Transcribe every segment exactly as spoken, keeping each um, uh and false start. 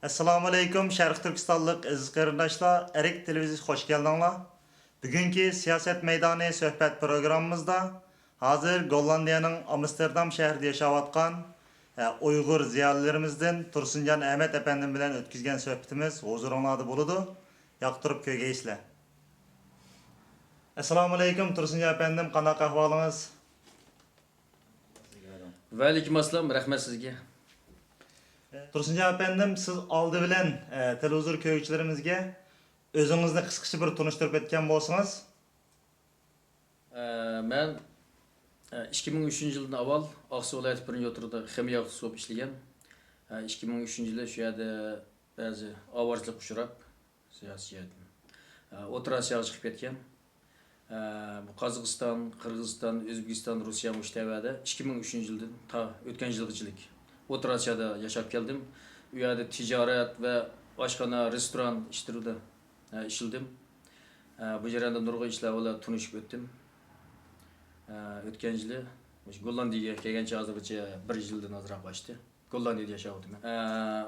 ئەسسالامۇئەلەيكۇم، شەرقىي تۈركىستانلىق ئەزىز قېرىنداشلار، ئەرك تېلېۋىزىيىسىگە خوش كەلدىڭلار. بۈگۈنكى سىياسەت مەيدانى سۆھبەت پروگراممىمىزدا ھازىر گوللاندىيەنىڭ ئامستېردام شەھىرىدە ياشاۋاتقان، ئە، ئۇيغۇر زىيالىيلىرىمىزدىن تۇرسۇنجان ئەمەت ئەپەندىم بىلەن ئۆتكۈزگەن سۆھبىتىمىز ھۇزۇرۇڭلاردا بولىدۇ. ياقتۇرۇپ كۆرگەيسىلەر. ئەسسالامۇئەلەيكۇم، تۇرسۇنجان ئەپەندىم، قانداق ئەھۋالىڭىز؟ ۋەئەلەيكۇم ئەسسالام، رەھمەت سىزگە. تۇرسۇنجان ئەپەندىم، سىز ئالدى بىلەن، ئە، تېلېۋىزور كۆرگۈچىلىرىمىزگە ئۆزىڭىزنى قىسقىچە بىر تونۇشتۇرۇپ ئۆتكەن بولسىڭىز. ئە، مەن، ئە، ئىككى مىڭ ئۈچىنچى يىلدىن ئاۋۋال ئاقسۇ ۋىلايىتى پىرىنچى ئوتتۇرىدا خىمىيە ئۇستىسى بولۇپ ئىشلىگەن. ئە، ئىككى مىڭ ئۈچىنچى يىلى شۇ يەردە بەزى ئاۋارىچىلىككە ئۇچراپ، سىياسىي جەھەتتىن، ئە، ئوتتۇرا ئاسىياغا چىقىپ كەتكەن. ئە، بۇ قازاقىستان، قىرغىزىستان، ئۆزبېكىستان، روسىيە مۇشۇ تەۋەدە ئىككى مىڭ ئۈچىنچى يىلدىن تا ئۆتكەن يىلغىچىلىك ئوتتۇرا ئاسىيادا ياشاپ كەلدىم. ئۇ يەردە تىجارەت ۋە ئاشخانا، رېستوران ئىشلىرىدا، ئە، ئىشلىدىم. ئە، بۇ جەرياندا نۇرغۇن ئىشلار بىلەن تونۇشۇپ ئۆتتۈم. ئە، ئۆتكەن يىلى مۇشۇ گوللاندىيىگە كەلگەنچە ھازىرغىچە بىر يىلدىن ئازراق ئاشتى. گوللاندىيەدە ياشاۋاتىمەن. ئە،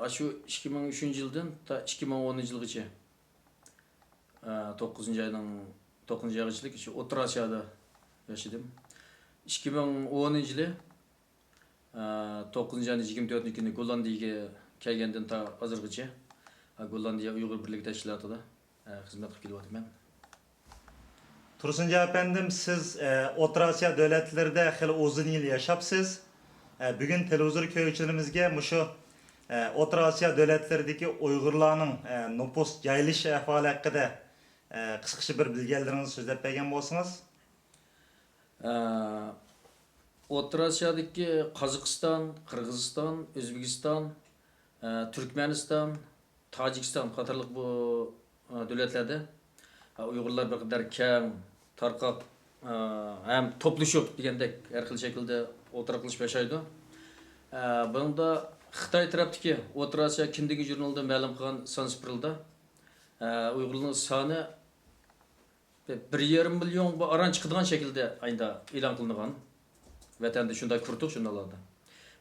ئاشۇ ئىككى مىڭ ئۈچىنچى يىلدىن تا ئىككى مىڭ ئونىنچى يىلغىچە، ئە، توققۇزىنچى ئاينىڭ توققۇزىنچى ئايغىچىلىك شۇ ئوتتۇرا ئاسىيادا ياشىدىم. ئىككى مىڭ ئونىنچى يىلى، ئە، توققۇزىنچى ئاينىڭ يىگىرمە تۆتىنچى كۈنى گوللاندىيىگە كەلگەندىن تا ھازىرغىچە، ئە، گوللاندىيە ئۇيغۇر بىرلىكى تەشكىلاتىدا، ئە، خىزمەت قىلىپ كېلىۋاتىمەن. تۇرسۇنجان ئەپەندىم، سىز، ئە، ئوتتۇرا ئاسىيا دۆلەتلىرىدە خېلى ئۇزۇن يىل ياشاپسىز. ئە، بۈگۈن تېلېۋىزور كۆرگۈچىلىرىمىزگە مۇشۇ، ئە، ئوتتۇرا ئاسىيا دۆلەتلىرىدىكى ئۇيغۇرلارنىڭ، ئە، نوپۇس جايلىشىش ئەھۋالى ھەققىدە، ئە، قىسقىچە بىر بىلگەنلىرىڭىزنى سۆزلەپ بەرگەن بولسىڭىز. ئە، ئوتتۇرا ئاسىيادىكى قازاقىستان، قىرغىزىستان، ئۆزبېكىستان، ئە، تۈركمەنىستان، تاجىكىستان قاتارلىق بۇ، ئە، دۆلەتلەردە، ئە، ئۇيغۇرلار بىر قەدەر كەڭ، تارقاق، ئە، ھەم توپلىشىپ دېگەندەك ھەر خىل شەكىلدە ئولتۇراقلىشىپ ياشايدۇ. ئە، بۇنىڭدا خىتاي تەرەپتىكى ئوتتۇرا ئاسىيا كىندىگى ژۇرنىلىدا مەلۇم قىلغان سانسىپىرلدا، ئە، ئۇيغۇرلارنىڭ سانى بىر يېرىم مىليونغا ئاران چىقىدىغان شەكىلدە ئايدا ئېلان قىلىنغان. ۋەتەندە شۇنداق كۆردۇق ژۇرناللاردا.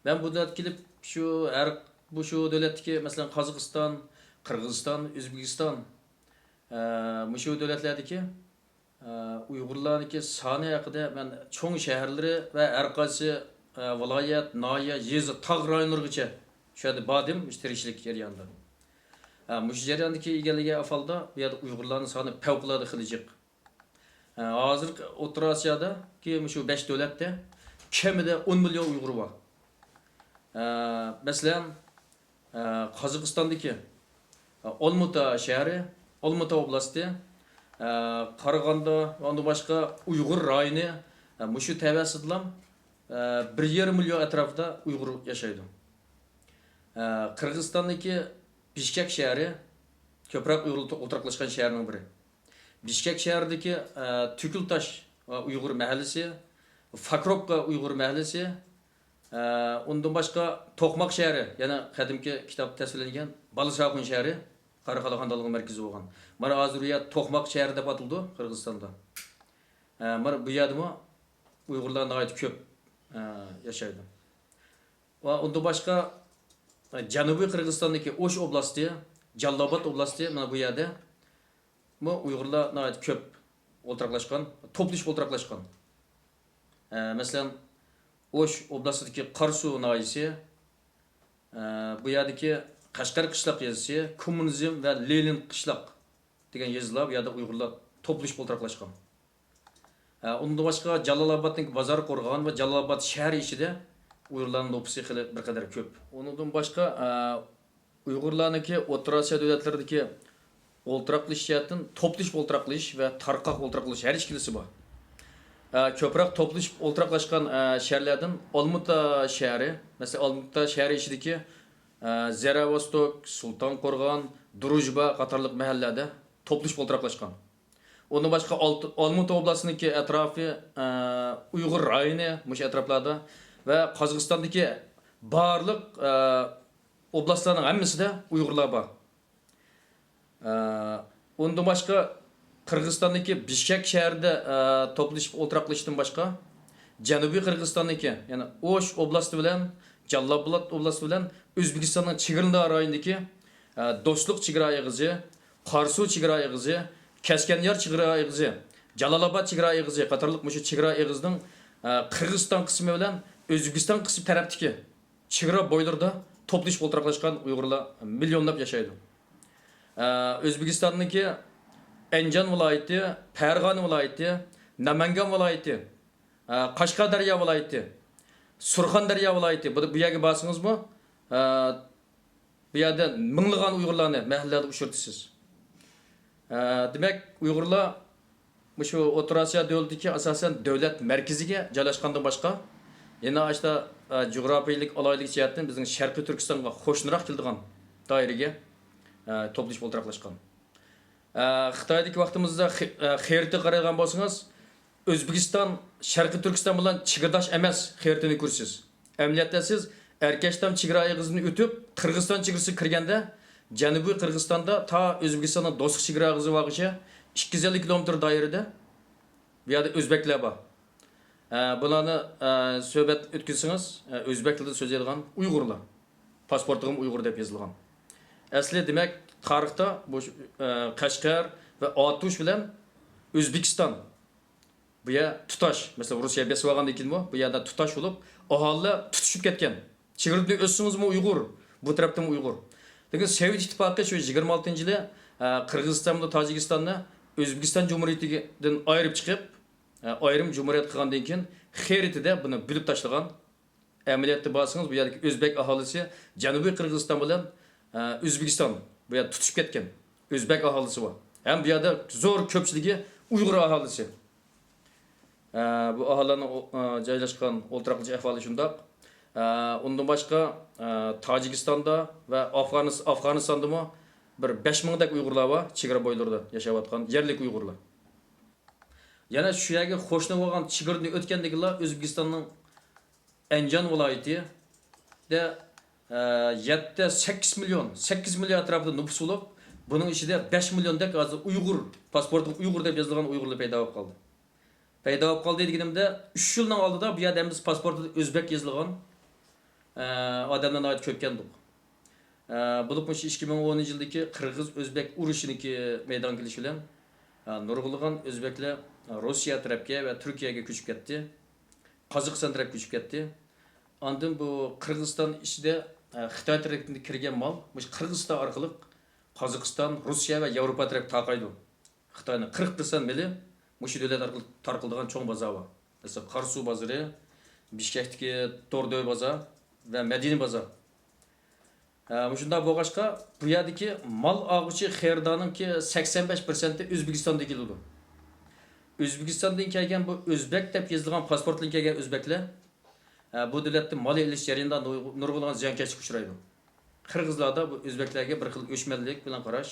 مەن بۇ دۆلەتكە كېلىپ، شۇ ھەر، بۇ شۇ دۆلەتتىكى، مەسىلەن، قازاقىستان، قىرغىزىستان، ئۆزبېكىستان، ئە، مۇشۇ دۆلەتلەردىكى، ئە، ئۇيغۇرلارنىڭكى سانى ھەققىدە مەن چوڭ شەھەرلىرى ۋە ھەر قايسى، ئە، ۋىلايەت، ناھىيە، يېزا، تاغ رايونلىرىغىچە شۇ يەردە باردىم، مۇشۇ تىرىكچىلىك جەريانىدا. ئە، مۇشۇ جەرياندىكى ئىگىلىگەن ئەھۋالدا بۇ يەردە ئۇيغۇرلارنىڭ سانى پەۋقۇلئاددە خېلى جىق. ئە، ھازىرقى ئوتتۇرا ئاسىيادىكى مۇشۇ بەش دۆلەتتە كەمىدە ئون مىليون ئۇيغۇر بار. ئە، مەسىلەن، ئە، قازاقىستاندىكى، ئە، ئالمۇتا شەھىرى، ئالمۇتا ئوبلاستى، ئە، قارىغاندا ۋە ئۇندىن باشقا ئۇيغۇر رايونى، ئە، مۇشۇ تەۋەسىدىلا، ئە، بىر يېرىم مىليون ئەتراپىدا ئۇيغۇر ياشايدۇ. ئە، قىرغىزىستاندىكى بىشكەك شەھىرى كۆپرەك ئۇيغۇر ئولتۇراقلاشقان شەھەرنىڭ بىرى. بىشكەك شەھىرىدىكى، ئە، تۈكۈلتاش، ئە، ئۇيغۇر مەھەللىسى، فاكروپكا ئۇيغۇر مەھەللىسى، ئە، ئۇندىن باشقا توقماق شەھىرى، يەنە قەدىمكى كىتابتا تەسۋىرلەنگەن بالىساخۇن شەھىرى، قاراخانىيلىق خانلىقىنىڭ مەركىزى بولغان. مانا ھازىر ئۇ يەر توقماق شەھىرى دەپ ئاتىلىدۇ قىرغىزىستاندا. ئە، مانا بۇ يەردىمۇ ئۇيغۇرلار ناھايىتى كۆپ، ئە، ياشايدۇ. ۋە ئۇندىن باشقا، ئە، جەنۇبىي قىرغىزىستاندىكى ئوش ئوبلاستى، جاللابات ئوبلاستى، مانا بۇ يەردە مۇ ئۇيغۇرلار ناھايىتى كۆپ ئولتۇراقلاشقان، توپلىشىپ ئولتۇراقلاشقان. ئە، مەسىلەن، ئوش ئوبلاستىدىكى قاراسۇ ناھىيەسى، ئە، بۇ يەردىكى قەشقەر قىشلاق يېزىسى، كوممۇنىزم ۋە لېنىن قىشلاق دېگەن يېزىلار، بۇ يەردە ئۇيغۇرلار توپلىشىپ ئولتۇراقلاشقان. ئە، ئۇندىن باشقا جالالابادنىڭ بازار قورغان ۋە جالالاباد شەھىرى ئىچىدە ئۇيغۇرلارنىڭ نوپۇسى خېلى بىر قەدەر كۆپ. ئۇنىڭدىن باشقا، ئە، ئۇيغۇرلارنىڭكى ئوتتۇرا ئاسىيا دۆلەتلىرىدىكى ئولتۇراقلىشىش جەھەتتىن توپلىشىپ ئولتۇراقلىشىش ۋە تارقاق ئولتۇراقلىشىش ھەر ئىككىلىسى بار. ئە، كۆپرەك توپلىشىپ ئولتۇراقلاشقان، ئە، شەھەرلەردىن ئالمۇتا شەھىرى، مەسىلەن، ئالمۇتا شەھىرى ئىچىدىكى، ئە، زەرەۋاستوك، سۇلتان قورغان، دۇرۇژبا قاتارلىق مەھەللىلەردە توپلىشىپ ئولتۇراقلاشقان. ئۇندىن باشقا ئالت-، ئالمۇتا ئوبلاستىنىڭكى ئەتراپى، ئە، ئۇيغۇر رايونى مۇشۇ ئەتراپلاردا ۋە قازاقىستاندىكى بارلىق، ئە، ئوبلاستلارنىڭ ھەممىسىدە ئۇيغۇرلار بار. ئە، ئۇندىن باشقا قىرغىزىستاندىكى بىشكەك شەھىرىدە، ئە، توپلىشىپ ئولتۇراقلىشىشتىن باشقا، جەنۇبىي قىرغىزىستاندىكى، يەنى ئوش ئوبلاستى بىلەن جاللابات ئوبلاستى بىلەن ئۆزبېكىستاننىڭ چېگرا رايونىدىكى، ئە، دوستلۇق چېگرا ئېغىزى، قاراسۇ چېگرا ئېغىزى، كەسكەنيار چېگرا ئېغىزى، جالالئاباد چېگرا ئېغىزى قاتارلىق مۇشۇ چېگرا ئېغىزىنىڭ، ئە، قىرغىزىستان قىسمى بىلەن ئۆزبېكىستان قىسمى تەرەپتىكى چېگرا بويلىرىدا توپلىشىپ ئولتۇراقلاشقان ئۇيغۇرلار مىليونلاپ ياشايدۇ. ئە، ئۆزبېكىستاننىڭكى ئەنجان ۋىلايىتى، پەرغانە ۋىلايىتى، نامەنگان ۋىلايىتى، ئە، قەشقەردەريا ۋىلايىتى، سۇرخاندەريا ۋىلايىتى، بۇ، بۇ يەرگە بارسىڭىزمۇ، ئە، بۇ يەردە مىڭلىغان ئۇيغۇرلارنى مەھەللىلەردە ئۇچرىتىسىز. ئە، دېمەك، ئۇيغۇرلار مۇشۇ ئوتتۇرا ئاسىيا دۆلىتىدىكى ئاساسەن دۆلەت مەركىزىگە جايلاشقاندىن باشقا، يەنە ئاشتا، ئە، جۇغراپىيىلىك ئالاھىدىلىك جەھەتتىن بىزنىڭ شەرقىي تۈركىستانغا قوشنىراق كېلىدىغان دائىرىگە، ئە، توپلىشىپ ئولتۇراقلاشقان. ئە، خىتايدىكى ۋاقتىمىزدا خى-، ئە، خېرىتىگە قارايدىغان بولسىڭىز، ئۆزبېكىستان شەرقىي تۈركىستان بىلەن چېگرىداش ئەمەس، خېرىتىنى كۆرىسىز. ئەمەلىيەتتە سىز ئەركەشتام چېگرا ئېغىزىدىن ئۆتۈپ، قىرغىزىستان چېگرىسىغا كىرگەندە، جەنۇبىي قىرغىزىستاندا تا ئۆزبېكىستاننىڭ دوستلۇق چېگرا ئېغىزى بارغىچە ئىككى يۈز ئەللىك كىلومېتىر دائىرىدە بۇ يەردە ئۆزبەكلەر بار. ئە، بۇلارنى، ئە، سۆھبەت ئۆتكۈزسىڭىز، ئە، ئۆزبەك تىلىدا سۆزلەيدىغان ئۇيغۇرلار. پاسپورتىغىمۇ ئۇيغۇر دەپ يېزىلغان. ئەسلى دېمەك، تارىختا بۇ، ئە، قەشقەر ۋە ئاتۇش بىلەن ئۆزبېكىستان بۇ يەر تۇتاش. مەسىلەن، روسىيە بېسىۋالغاندىن كېيىنمۇ بۇ يەردە تۇتاش بولۇپ، ئاھالىلەر تۇتىشىپ كەتكەن. چېگرىدىن ئۆتسىڭىزمۇ ئۇيغۇر، بۇ تەرەپتىنمۇ ئۇيغۇر. لېكىن سوۋېت ئىتتىپاقى شۇ يىگىرمە ئالتىنچى يىلى، ئە، قىرغىزىستان بىلەن تاجىكىستاننى ئۆزبېكىستان جۇمھۇرىيىتىدىن ئايرىپ چىقىپ، ئە، ئايرىم جۇمھۇرىيەت قىلغاندىن كېيىن خېرىتىدە بۇنى بۆلۈپ تاشلىغان. ئەمەلىيەتتە بارسىڭىز، بۇ يەردىكى ئۆزبەك ئاھالىسى جەنۇبىي قىرغىزىستان بىلەن، ئە، ئۆزبېكىستان، بۇ يەردە تۇتۇشۇپ كەتكەن ئۆزبەك ئاھالىسى بار. ھەم بۇ يەردە زور كۆپچىلىكى ئۇيغۇر ئاھالىسى. ئە، بۇ ئاھالىلەرنىڭ ئو-، ئە، جايلاشقان ئولتۇراقلىشىش ئەھۋالى شۇنداق. ئە، ئۇندىن باشقا، ئە، تاجىكىستاندا ۋە ئافغانىس-، ئافغانىستاندىمۇ بىر بەش مىڭدەك ئۇيغۇرلار بار، چېگرا بويلىرىدا ياشاۋاتقان يەرلىك ئۇيغۇرلار. يەنە شۇ يەرگە قوشنا بولغان چېگرىدىن ئۆتكەندىكىنلا ئۆزبېكىستاننىڭ ئەنجان ۋىلايىتىدە، ئە، يەتتە، سەككىز مىليون، سەككىز مىليون ئەتراپىدا نوپۇس بولۇپ، بۇنىڭ ئىچىدە بەش مىليوندەك ھازىر ئۇيغۇر، پاسپورتىغا ئۇيغۇر دەپ يېزىلغان ئۇيغۇرلار پەيدا بولۇپ قالدى. پەيدا بولۇپ قالدى دېگىنىمدە، ئۈچ يىلنىڭ ئالدىدا بۇ يەردە ھەممىسى پاسپورتىدا ئۆزبەك يېزىلغان، ئە، ئادەملەر ناھايىتى كۆپكەندۇق. ئە، بولۇپمۇ شۇ ئىككى مىڭ ئونىنچى يىلدىكى قىرغىز-ئۆزبەك ئۇرۇشىنىڭكى مەيدانغا كېلىشى بىلەن، ئە، نۇرغۇنلىغان ئۆزبەكلەر روسىيە تەرەپكە ۋە تۈركىيەگە كۆچۈپ كەتتى. قازاقىستان تەرەپكە كۆچۈپ كەتتى. ئاندىن بۇ قىرغىزىستان ئىچىدە، ئە، خىتاي تەرىقىدىن كىرگەن مال مۇشۇ قىرغىزىستان ئارقىلىق قازاقىستان، روسىيە ۋە ياۋروپا تەرەپكە تارقايدۇ. خىتاينىڭ قىرىق پىرسەنت مېلى مۇشۇ دۆلەت ئارقىلىق تارقىلىدىغان چوڭ بازار بار. مەسىلەن، قاراسۇ بازىرى، بىشكەكتىكى توردۆ بازار ۋە مەدىنە بازار. ھە، مۇشۇنداق بولغاچقا، بۇ يەردىكى مال ئالغۇچى خېرىدارنىڭكى سەكسەن بەش پىرسەنتى ئۆزبېكىستاندىن كېلىدۇ. ئۆزبېكىستاندىن كەلگەن بۇ ئۆزبەك دەپ يېزىلغان پاسپورت بىلەن كەلگەن ئۆزبەكلەر، ھە، بۇ دۆلەتتە مال ئېلىش جەريانىدا نۇر-، نۇرغۇنلىغان زىيانكەشلىككە ئۇچرايدۇ. قىرغىزلاردا بۇ ئۆزبەكلەرگە بىر خىل ئۆچمەنلىك بىلەن قاراش.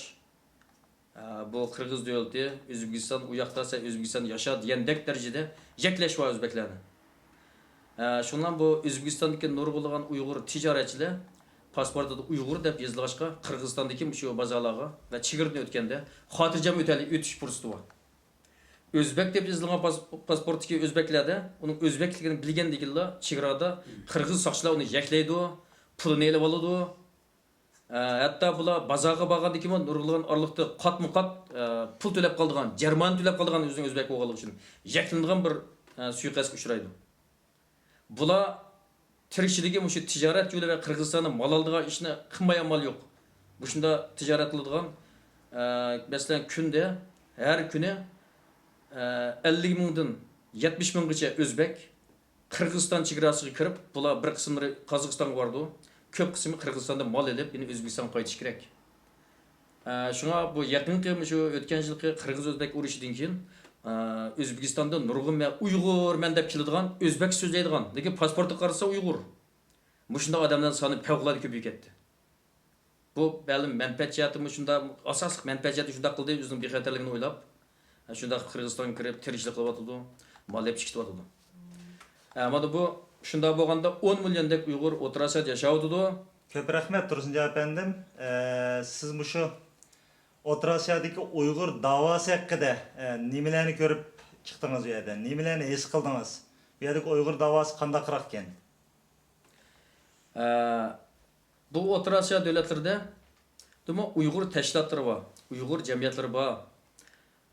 ئە، بۇ قىرغىز دۆلىتى، ئۆزبېكىستان، ئۇ ياقتا سەن ئۆزبېكىستاندا ياشا دېگەندەك دەرىجىدە يەكلەش بار ئۆزبەكلەرنى. ئە، شۇنىڭ بىلەن بۇ ئۆزبېكىستاندىكى نۇرغۇنلىغان ئۇيغۇر تىجارەتچىلەر پاسپورتىدا ئۇيغۇر دەپ يېزىلغاچقا، قىرغىزىستاندىكى مۇشۇ بازارلارغا ۋە چېگرىدىن ئۆتكەندە خاتىرجەم ئۆتەلى-، ئۆتۈش پۇرسىتى بار. ئۆزبەك دەپ يېزىلغان پاس-، پاسپورتتىكى ئۆزبەكلەردە ئۇنىڭ ئۆزبەكلىكىنى بىلگەندىكىنلا چېگرادا قىرغىز ساقچىلار ئۇنى يەكلەيدۇ، پۇلىنى ئېلىۋالىدۇ. ئە، ھەتتا بۇلار بازارغا بارغاندىكىنمۇ نۇرغۇنلىغان ئارىلىقتا قاتمۇ قات، ئە، پۇل تۆلەپ قالىدىغان، جەرمانە تۆلەپ قالىدىغان ئۆزىنىڭ ئۆزبەك بولغانلىقى ئۈچۈن يەكلىنىدىغان بىر، ئە، سۇيىقەستكە ئۇچرايدۇ. بۇلار تىرىكچىلىكى مۇشۇ تىجارەت يولى ۋە قىرغىزىستاندا مال ئالىدىغان ئىشنى قىلماي ئامال يوق. مۇشۇنداق تىجارەت قىلىدىغان، ئە، مەسىلەن، كۈندە، ھەر كۈنى، ئە، ئەللىك مىڭدىن يەتمىش مىڭغىچە ئۆزبەك قىرغىزىستان چېگراسىغا كىرىپ، بۇلار بىر قىسىملىرى قازاقىستانغا بارىدۇ، كۆپ قىسمى قىرغىزىستاندىن مال ئېلىپ، يەنە ئۆزبېكىستانغا قايتىشى كېرەك. ئە، شۇڭا بۇ يېقىنقى مۇشۇ ئۆتكەن يىلقى قىرغىز-ئۆزبەك ئۇرۇشىدىن كېيىن، ئە، ئۆزبېكىستاندا نۇرغۇن مەن ئۇيغۇرمەن دەپ كېلىدىغان، ئۆزبەك سۆزلەيدىغان، لېكىن پاسپورتقا قارىسا ئۇيغۇر. مۇشۇنداق ئادەملەرنىڭ سانى پەۋقۇلئاددە كۆپىيىپ كەتتى. بۇ مەلۇم مەنپەئەت جەھەتتىنمۇ شۇنداق، ئاساسلىق مەنپەئەت جەھەتتىن شۇنداق قىلدى، ئۆزىنىڭ بىخەتەرلىكىنى ئويلاپ. شۇنداق قىرغىزىستانغا كىرىپ تىرىكچىلىك قىلىۋاتىدۇ، مال ئېلىپ چىقىۋاتىدۇ. ھە، مانا بۇ شۇنداق بولغاندا ئون مىليوندەك ئۇيغۇر ئوتتۇرا ئاسىيادا ياشاۋاتىدۇ. كۆپ رەھمەت، تۇرسۇنجان ئەپەندىم. ئە، سىز مۇشۇ ئوتتۇرا ئاسىيادىكى ئۇيغۇر داۋاسى ھەققىدە، ئە، نېمىلەرنى كۆرۈپ چىقتىڭىز ئۇ يەردە؟ نېمىلەرنى ھېس قىلدىڭىز؟ بۇ يەردىكى ئۇيغۇر داۋاسى قانداقراق ئىكەن؟ ئە، بۇ ئوتتۇرا ئاسىيا دۆلەتلىرىدە دېمۇ ئۇيغۇر تەشكىلاتلىرى بار، ئۇيغۇر جەمئىيەتلىرى بار.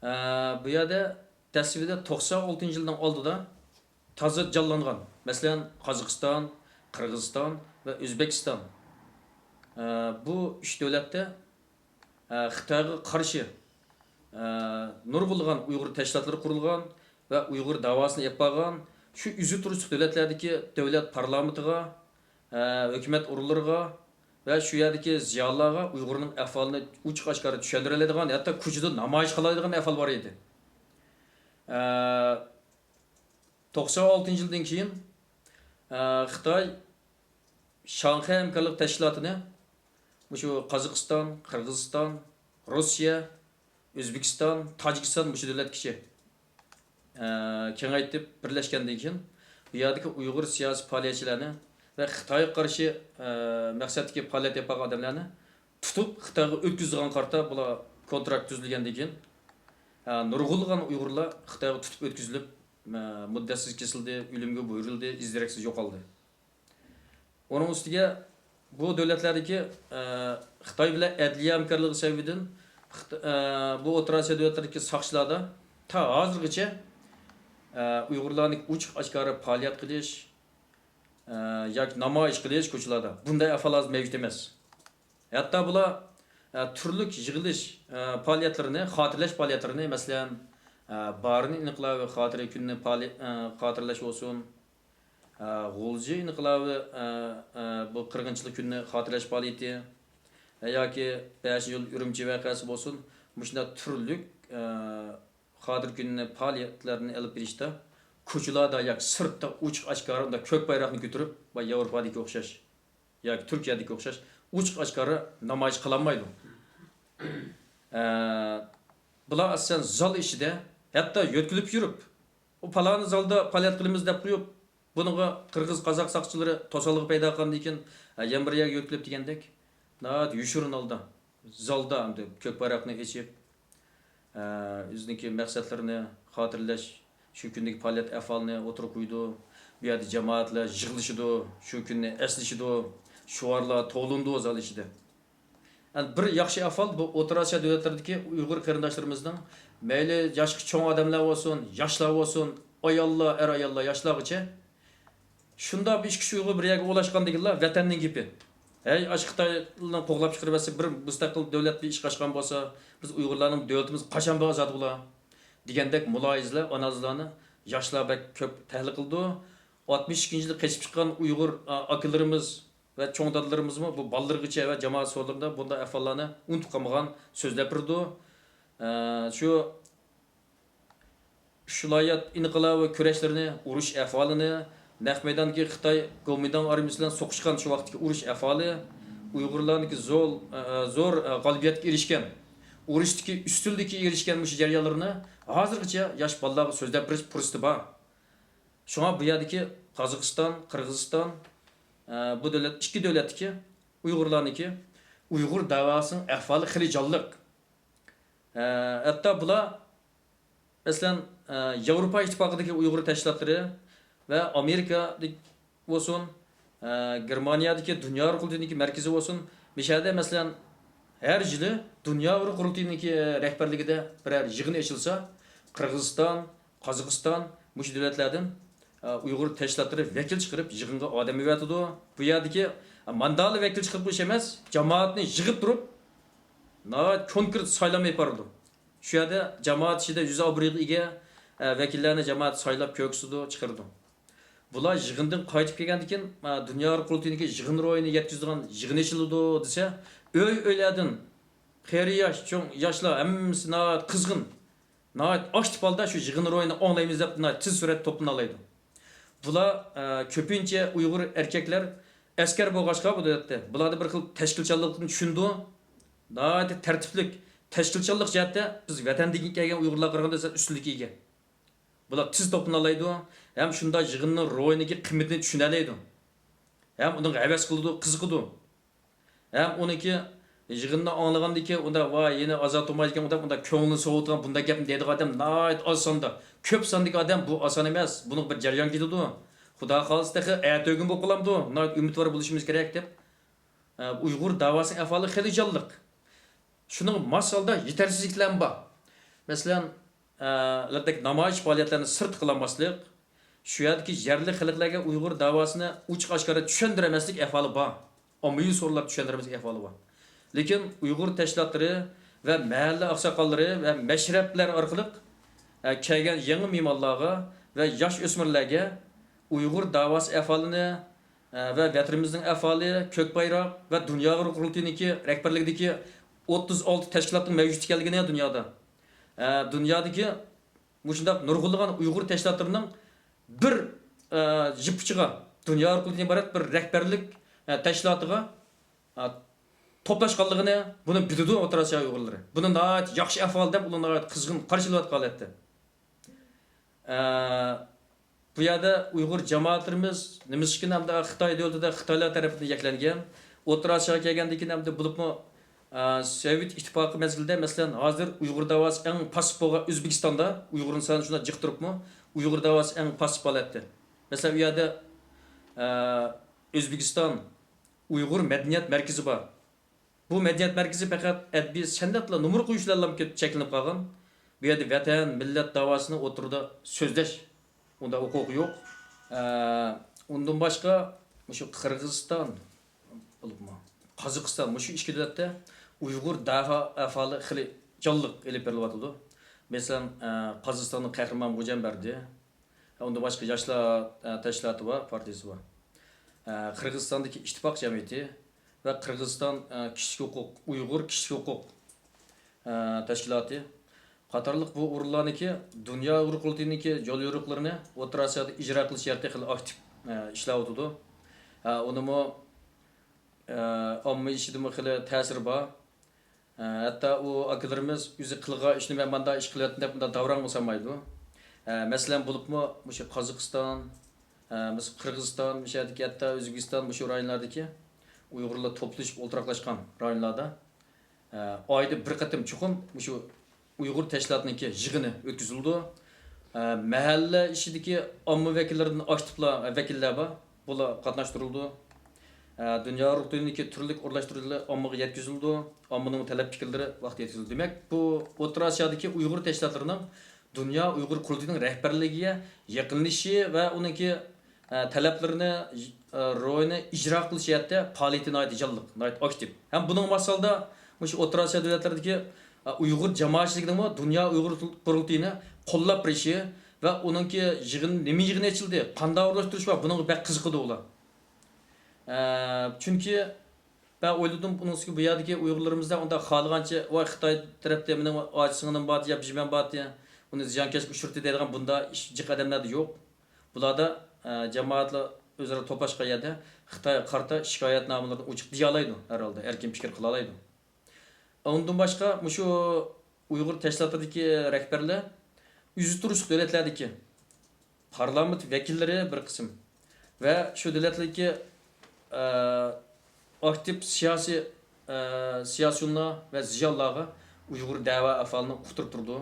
ئە، بۇ يەردە دەسلىپىدە توقسان ئالتىنچى يىلنىڭ ئالدىدا تازا جانلانغان، مەسىلەن، قازاقىستان، قىرغىزىستان ۋە ئۆزبېكىستان. ئە، بۇ ئۈچ دۆلەتتە، ئە، خىتايغا قارشى، ئە، نۇرغۇنلىغان ئۇيغۇر تەشكىلاتلىرى قۇرۇلغان ۋە ئۇيغۇر داۋاسىنى ئېلىپ بارغان، شۇ ئىزى تۇرۇشلۇق دۆلەتلەردىكى دۆلەت پارلامېنتىغا، ئە، ھۆكۈمەت ئورۇنلىرىغا ۋە شۇ يەردىكى زىيالىيلارغا ئۇيغۇرنىڭ ئەھۋالىنى ئوچۇق ئاشكارا چۈشەندۈرەلەيدىغان، ھەتتا كوچىدا نامايىش قىلالايدىغان ئەھۋال بار ئىدى. ئە، توقسان ئالتىنچى يىلدىن كېيىن، ئە، خىتاي شاڭخەي ھەمكارلىق تەشكىلاتىنى مۇشۇ قازاقىستان، قىرغىزىستان، روسىيە، ئۆزبېكىستان، تاجىكىستان مۇشۇ دۆلەتكىچە، ئە، كېڭەيتىپ بىرلەشكەندىن كېيىن، بۇ يەردىكى ئۇيغۇر سىياسىي پائالىيەتچىلەرنى ۋە خىتايغا قارشى، ئە، مەقسەتتىكى پائالىيەت ئېلىپ بارغان ئادەملەرنى تۇتۇپ، خىتايغا ئۆتكۈزىدىغان قارىتا بۇلار كونتراكت تۈزۈلگەندىن كېيىن، ئە، نۇرغۇنلىغان ئۇيغۇرلار خىتايغا تۇتۇپ ئۆتكۈزۈلۈپ، ئە، مۇددەتسىز كېسىلدى، ئۆلۈمگە بۇيرۇلدى، ئىز دېرەكسىز يوقالدى. ئۇنىڭ ئۈستىگە بۇ دۆلەتلەردىكى، ئە، خىتاي بىلەن ئەدلىيە ھەمكارلىقى سەۋەبىدىن خىت-، ئە، بۇ ئوتتۇرا ئاسىيا دۆلەتلىرىدىكى ساقچىلاردا تا ھازىرغىچە، ئە، ئۇيغۇرلارنى ئوچۇق ئاشكارا پائالىيەت قىلىش، ئە، ياكى نامايىش قىلىش كوچىلاردا، بۇنداق ئەھۋال ھازىر مەۋجۇت ئەمەس. ھەتتا بۇلار، ئە، تۈرلۈك يىغىلىش، ئە، پائالىيەتلىرىنى، خاتىرىلەش پائالىيەتلىرىنى، مەسىلەن، ئە، بارىن ئىنقىلابى خاتىرە كۈنىنى پائالىي-، ئە، خاتىرىلەش بولسۇن، ئە، غۇلجا ئىنقىلابى، ئە، ئە، بۇ قىرغىنچىلىق كۈنىنى خاتىرىلەش پائالىيىتى، ئە، ياكى بەشىنچى ئىيۇل ئۈرۈمچى ۋەقەسى بولسۇن، مۇشۇنداق تۈرلۈك، ئە، خاتىرە كۈنىنى پائالىيەتلەرنى ئېلىپ بېرىشتا كوچىلاردا ياكى سىرتتا ئوچۇق ئاشكارا ئۇنداق كۆك بايراقنى كۆتۈرۈپ، باي ياۋروپادىكىگە ئوخشاش ياكى تۈركىيەدىكىگە ئوخشاش ئوچۇق ئاشكارا نامايىش قىلالمايدۇ. ئە، بۇلار ئاساسەن زال ئىچىدە، ھەتتا يۆتكىلىپ يۈرۈپ، ئۇ پالانى زالدا پائالىيەت قىلىمىز دەپ قويۇپ، بۇنىڭغا قىرغىز، قازاق ساقچىلىرى توسالغۇ پەيدا قىلغاندىن كېيىن، ئە، يەنە بىر يەرگە يۆتكىلىپ دېگەندەك، ناھايىتى يوشۇرۇن ھالدا زالدا ئەمدى كۆك بايراقنى ئېچىپ، ئە، ئۆزىنىڭكى مەقسەتلىرىنى خاتىرىلەش، شۇ كۈندىكى پائالىيەت ئەھۋالىنى ئوتتۇرىغا قويىدۇ. بۇ يەردە جامائەتلەر يىغىلىشىدۇ، شۇ كۈننى ئەسلىشىدۇ، شوئارلار توۋلىنىدۇ زال ئىچىدە. يەنى بىر ياخشى ئەھۋال، بۇ ئوتتۇرا ئاسىيا دۆلەتلىرىدىكى ئۇيغۇر قېرىنداشلىرىمىزنىڭ مەيلى ياشقا چوڭ ئادەملەر بولسۇن، ياشلار بولسۇن، ئاياللار، ئەر-ئاياللار، ياشلارغىچە شۇنداق بىر ئىككى ئۈچ ئۇيغۇر بىر يەرگە ئولاشقاندىكىنلا ۋەتەننىڭ گېپى. ھەي، ئاشۇ خىتايلارنى قوغلاپ چىقىرىۋەتسە، بىر مۇستەقىل دۆلەت بىر ئىشقا ئاشقان بولسا، بىز ئۇيغۇرلارنىڭ دۆلىتىمىز قاچان بىر ئازاد بولا؟ دېگەندەك مۇلاھىزىلەر، ئانالىزلارنى ياشلار بەك كۆپ تەھلىل قىلىدۇ. ئاتمىش ئىككىنچى يىلى قېچىپ چىققان ئۇيغۇر، ئا، ئاكىلىرىمىز ۋە چوڭ دادىلىرىمىزمۇ بۇ بالىلىرىغىچە ۋە جامائەت سورۇنلىرىدا بۇنداق ئەھۋاللارنى ئۇنتۇپ قالمىغان، سۆزلەپ بېرىدۇ. ئە، شۇ ئۈچ ۋىلايەت ئىنقىلابى كۈرەشلىرىنى، ئۇرۇش ئەھۋالىنى، نەق مەيداندىكى خىتاي گومىنداڭ ئارمىيىسى بىلەن سوقۇشقان شۇ ۋاقىتتىكى ئۇرۇش ئەھۋالى، ئۇيغۇرلارنىڭكى زور، ئە، زور، ئە، غالىبىيەتكە ئېرىشكەن، ئۇرۇشتىكى ئۈستۈنلۈككە ئېرىشكەن مۇشۇ جەريانلىرىنى ھازىرغىچە ياش بالىلارغا سۆزلەپ بېرىش پۇرسىتى بار. شۇڭا بۇ يەردىكى قازاقىستان، قىرغىزىستان، ئە، بۇ دۆلەت، ئىككى دۆلەتتىكى ئۇيغۇرلارنىڭكى ئۇيغۇر دەۋاسىنىڭ ئەھۋالى خېلى جانلىق. ئە، ھەتتا بۇلار، مەسىلەن، ئە، ياۋروپا ئىتتىپاقىدىكى ئۇيغۇر تەشكىلاتلىرى ۋە ئامېرىكا بولسۇن، ئە، گېرمانىيەدىكى دۇنيا ئۇيغۇر قۇرۇلتىيىنىڭكى مەركىزى بولسۇن، مۇشۇ يەردە، مەسىلەن، ھەر يىلى دۇنيا ئۇيغۇر قۇرۇلتىيىنىڭكى رەھبەرلىكىدە بىرەر يىغىن ئېچىلسا، قىرغىزىستان، قازاقىستان، مۇشۇ دۆلەتلەردىن، ئە، ئۇيغۇر تەشكىلاتلىرى ۋەكىل چىقىرىپ، يىغىنغا ئادەم ئەۋەتىدۇ. بۇ يەردىكى، ئە، ماندالا ۋەكىل چىقىرىپ قويۇش ئەمەس، جامائەتنى يىغىپ تۇرۇپ، ناھايىتى كونكرېت سايلام ئېلىپ بارىدۇ. شۇ يەردە جامائەت ئىچىدە يۈز ئابرۇيغا ئىگە، ئە، ۋەكىللەرنى جامائەت سايلاپ كۆرسىتىدۇ، چىقىرىدۇ. بۇلار يىغىندىن قايتىپ كەلگەندىن كېيىن، ئە، دۇنيا ئۇيغۇر قۇرۇلتىيىنىڭكى يىغىن روھىنى يەتكۈزىدىغان يىغىن ئېچىلىدۇ دېسە، ئۆي-ئۆيلەردىن قېرى ياش، چوڭ ياشلار ھەممىسى ناھايىتى قىزغىن، ناھايىتى ئاكتىپ ھالدا شۇ يىغىن روھىنى ئاڭلايمىز دەپ ناھايىتى تېز سۈرئەتتە توپلىنالايدۇ. بۇلار، ئە، كۆپىنچە ئۇيغۇر ئەركەكلەر ئەسكەر بولغاچقا بۇ دۆلەتتە، بۇلاردا بىر خىل تەشكىلچانلىقنى چۈشىنىدۇ. ناھايىتى تەرتىپلىك، تەشكىلچانلىق جەھەتتە بىز ۋەتەندىن كەلگەن ئۇيغۇرلارغا قارىغاندا سەل ئۈستۈنلۈككە ئىگە. بۇلار تېز توپلىنالايدۇ ھەم شۇنداق يىغىننىڭ روھىنىڭكى قىممىتىنى چۈشىنەلەيدۇ. ھەم ئۇنىڭغا ھەۋەس قىلىدۇ، قىزىقىدۇ. ھەم ئۇنىڭكى يىغىننى ئاڭلىغاندىن كېيىن، ئۇنداق، ۋاي، يەنە ئازاد بولمايدىكەن، ئۇنداق، ئۇنداق كۆڭلىنى سوۋۇتىدىغان بۇنداق گەپنى دەيدىغان ئادەم ناھايىتى ئاز ساندا. كۆپ ساندىكى ئادەم بۇ ئاسان ئەمەس، بۇنىڭ بىر جەريان كېتىدۇ. خۇدا خالىسا تېخى ئەتىگۈن بولۇپ قالامدۇ؟ ناھايىتى ئۈمىدۋار بولۇشىمىز كېرەك دەپ. ئە، ئۇيغۇر داۋاسىنىڭ ئەھۋالى خېلى جانلىق. شۇنىڭغا ماس ھالدا يېتەرسىزلىكلەرمۇ بار. مەسىلەن، ئە، ئەلۋەتتە نامايىش پائالىيەتلەرنى سىرتتا قىلالماسلىق، شۇ يەردىكى يەرلىك خەلقلەرگە ئۇيغۇر داۋاسىنى ئوچۇق ئاشكارا چۈشەندۈرەلمەسلىك ئەھۋالى بار. ئاممىۋى سورۇنلاردا چۈشەندۈرەلمەسلىك ئەھۋالى بار. لېكىن ئۇيغۇر تەشكىلاتلىرى ۋە مەھەللە ئاقساقاللىرى ۋە مەشرەپلەر ئارقىلىق، ئە، كەلگەن يېڭى مېھمانلارغا ۋە ياش ئۆسمۈرلەرگە ئۇيغۇر داۋاسى ئەھۋالىنى، ئە، ۋە ۋەتىنىمىزنىڭ ئەھۋالى، كۆك بايراق ۋە دۇنيا ئۇيغۇر قۇرۇلتىيىنىڭكى رەھبەرلىكىدىكى ئوتتۇز ئالتە تەشكىلاتنىڭ مەۋجۇت ئىكەنلىكىنى دۇنيادا، ئە، دۇنيادىكى مۇشۇنداق نۇرغۇنلىغان ئۇيغۇر تەشكىلاتلىرىنىڭ بىر، ئە، يىپ ئۇچىغا، دۇنيا ئۇيغۇر قۇرۇلتىيىدىن ئىبارەت بىر رەھبەرلىك، ئە، تەشكىلاتىغا، ئە، توپلاشقانلىقىنى، بۇنى بىلىدۇ ئوتتۇرا ئاسىيا ئۇيغۇرلىرى. بۇنى ناھايىتى ياخشى ئەھۋال دەپ، ئۇلار ناھايىتى قىزغىن قارشى ئېلىۋاتقان ھالەتتە. ئە، بۇ يەردە ئۇيغۇر جامائەتلىرىمىز نېمىشقا ئەمدى خىتاي دۆلىتىدە خىتايلار تەرىپىدىن يەكلەنگەن، ئوتتۇرا ئاسىياغا كەلگەندىن كېيىن ئەمدى بولۇپمۇ، ئە، سوۋېت ئىتتىپاقى مەزگىلىدە، مەسىلەن، ھازىر ئۇيغۇر داۋاسى ئەڭ پاسسىپ بولغان ئۆزبېكىستاندا ئۇيغۇرنىڭ سانى شۇنداق جىق تۇرۇپمۇ، ئۇيغۇر داۋاسى ئەڭ پاسسىپ ھالەتتە. مەسىلەن، ئۇ يەردە، ئە، ئۆزبېكىستان ئۇيغۇر مەدەنىيەت مەركىزى بار. بۇ مەدەنىيەت مەركىزى پەقەت ئەدەبىي سەنئەتلا نومۇر قويۇش بىلەنلا چەكلىنىپ قالغان. بۇ يەردە ۋەتەن، مىللەت داۋاسىنى ئوتتۇرىدا سۆزلەش ئۇنداق ھوقۇقى يوق. ئە، ئۇندىن باشقا مۇشۇ قىرغىزىستان بولۇپمۇ قازاقىستان، مۇشۇ ئىككى دۆلەتتە ئۇيغۇر دەۋا ئەھۋالى خېلى جانلىق ئېلىپ بېرىلىۋاتىدۇ. مەسىلەن، ئە، قازاقىستاننىڭ قەھرىمان غوجامبەردى، ئۇندىن باشقا ياشلار، ئە، تەشكىلاتى بار، پارتىيىسى بار. ئە، قىرغىزىستاندىكى ئىتتىپاق جەمئىيىتى ۋە قىرغىزىستان، ئە، كىشىلىك ھوقۇق، ئۇيغۇر كىشىلىك ھوقۇق، ئە، تەشكىلاتى قاتارلىق بۇ ئورۇنلارنىڭكى دۇنيا ئۇيغۇر قۇرۇلتىيىنىڭكى يوليورۇقلىرىنى ئوتتۇرا ئاسىيادا ئىجرا قىلىش جەھەتتە خېلى ئاكتىپ، ئە، ئىشلەۋاتىدۇ. ئە، ئۇنىمۇ، ئە، ئامما ئىچىدىمۇ خېلى تەسىرى بار. ئە، ھەتتا ئۇ ئاكىلىرىمىز ئۆزى قىلغان ئىشنى مەن مانداق ئىش قىلىۋەتتىم دەپ مۇنداق داۋراڭغا سالمايدۇ. ئە، مەسىلەن، بولۇپمۇ مۇشۇ قازاقىستان، ئە، مىس-، قىرغىزىستان، مۇشۇ يەردىكى ھەتتا ئۆزبېكىستان مۇشۇ رايونلاردىكى ئۇيغۇرلار توپلىشىپ ئولتۇراقلاشقان رايونلاردا، ئە، ئايدا بىر قېتىم چوقۇم مۇشۇ ئۇيغۇر تەشكىلاتىنىڭكى يىغىنى ئۆتكۈزۈلىدۇ. ئە، مەھەللە ئىچىدىكى ئامما ۋەكىللىرىدىن ئاكتىپلا ۋەكىللەر بار. بۇلار قاتناشتۇرۇلىدۇ. ئە، دۇنيا ئۇيغۇر قۇرۇلتىيىنىڭكى تۈرلۈك ئورۇنلاشتۇرۇشلىرى ئاممىغا يەتكۈزۈلىدۇ. ئاممىنىڭ تەلەپ پىكىرلىرى ۋاقتىدا يەتكۈزۈلىدۇ. دېمەك، بۇ ئوتتۇرا ئاسىيادىكى ئۇيغۇر تەشكىلاتلىرىنىڭ دۇنيا ئۇيغۇر قۇرۇلتىيىنىڭ رەھبەرلىكىگە يېقىنلىشىشى ۋە ئۇنىڭكى، ئە، تەلەپلىرىنى، ئە، روھىنى ئىجرا قىلىش جەھەتتە پائالىيىتى ناھايىتى جانلىق، ناھايىتى ئاكتىپ. ھەم بۇنىڭغا ماس ھالدا مۇشۇ ئوتتۇرا ئاسىيا دۆلەتلىرىدىكى، ئە، ئۇيغۇر جامائەتچىلىكىنىڭمۇ دۇنيا ئۇيغۇر قۇرۇلتىيىنى قوللاپ بېرىشى ۋە ئۇنىڭكى يىغىن، نېمە يىغىنى ئېچىلدى، قانداق ئورۇنلاشتۇرۇش بار، بۇنىڭغا بەك قىزىقىدۇ ئۇلار. ئە، چۈنكى مەن ئويلىدىم، ئۇنىڭ ئۈستىگە بۇ يەردىكى ئۇيغۇرلىرىمىزدا ئۇنداق خالىغانچە، ۋاي، خىتاي تەرەپتە مېنىڭ ئاچا-سىڭىلىم بار، يا بىژىمەن بار، ئۇنى زىيانكەشكە ئۇچرىتى دەيدىغان بۇنداق ئىش جىق ئادەملەردە يوق. بۇلاردا، ئە، جامائەتلەر ئۆزئارا توپلاشقان يەردە خىتايغا قارىتا شىكايەتنامىلىرىنى ئوچۇق دېيەلەيدۇ، ھەر ھالدا ئەركىن پىكىر قىلالايدۇ. ئۇندىن باشقا، مۇشۇ ئۇيغۇر تەشكىلاتىدىكى رەھبەرلەر ئۆزى تۇرۇشلۇق دۆلەتلەردىكى پارلامېنت ۋەكىللىرى بىر قىسىم ۋە شۇ دۆلەتلىكى، ئە، ئاكتىپ سىياسىي، ئە، سىياسىيونلار ۋە زىيالىيلارغا ئۇيغۇر دەۋا ئەھۋالىنى ئۇقتۇرۇپ تۇرىدۇ.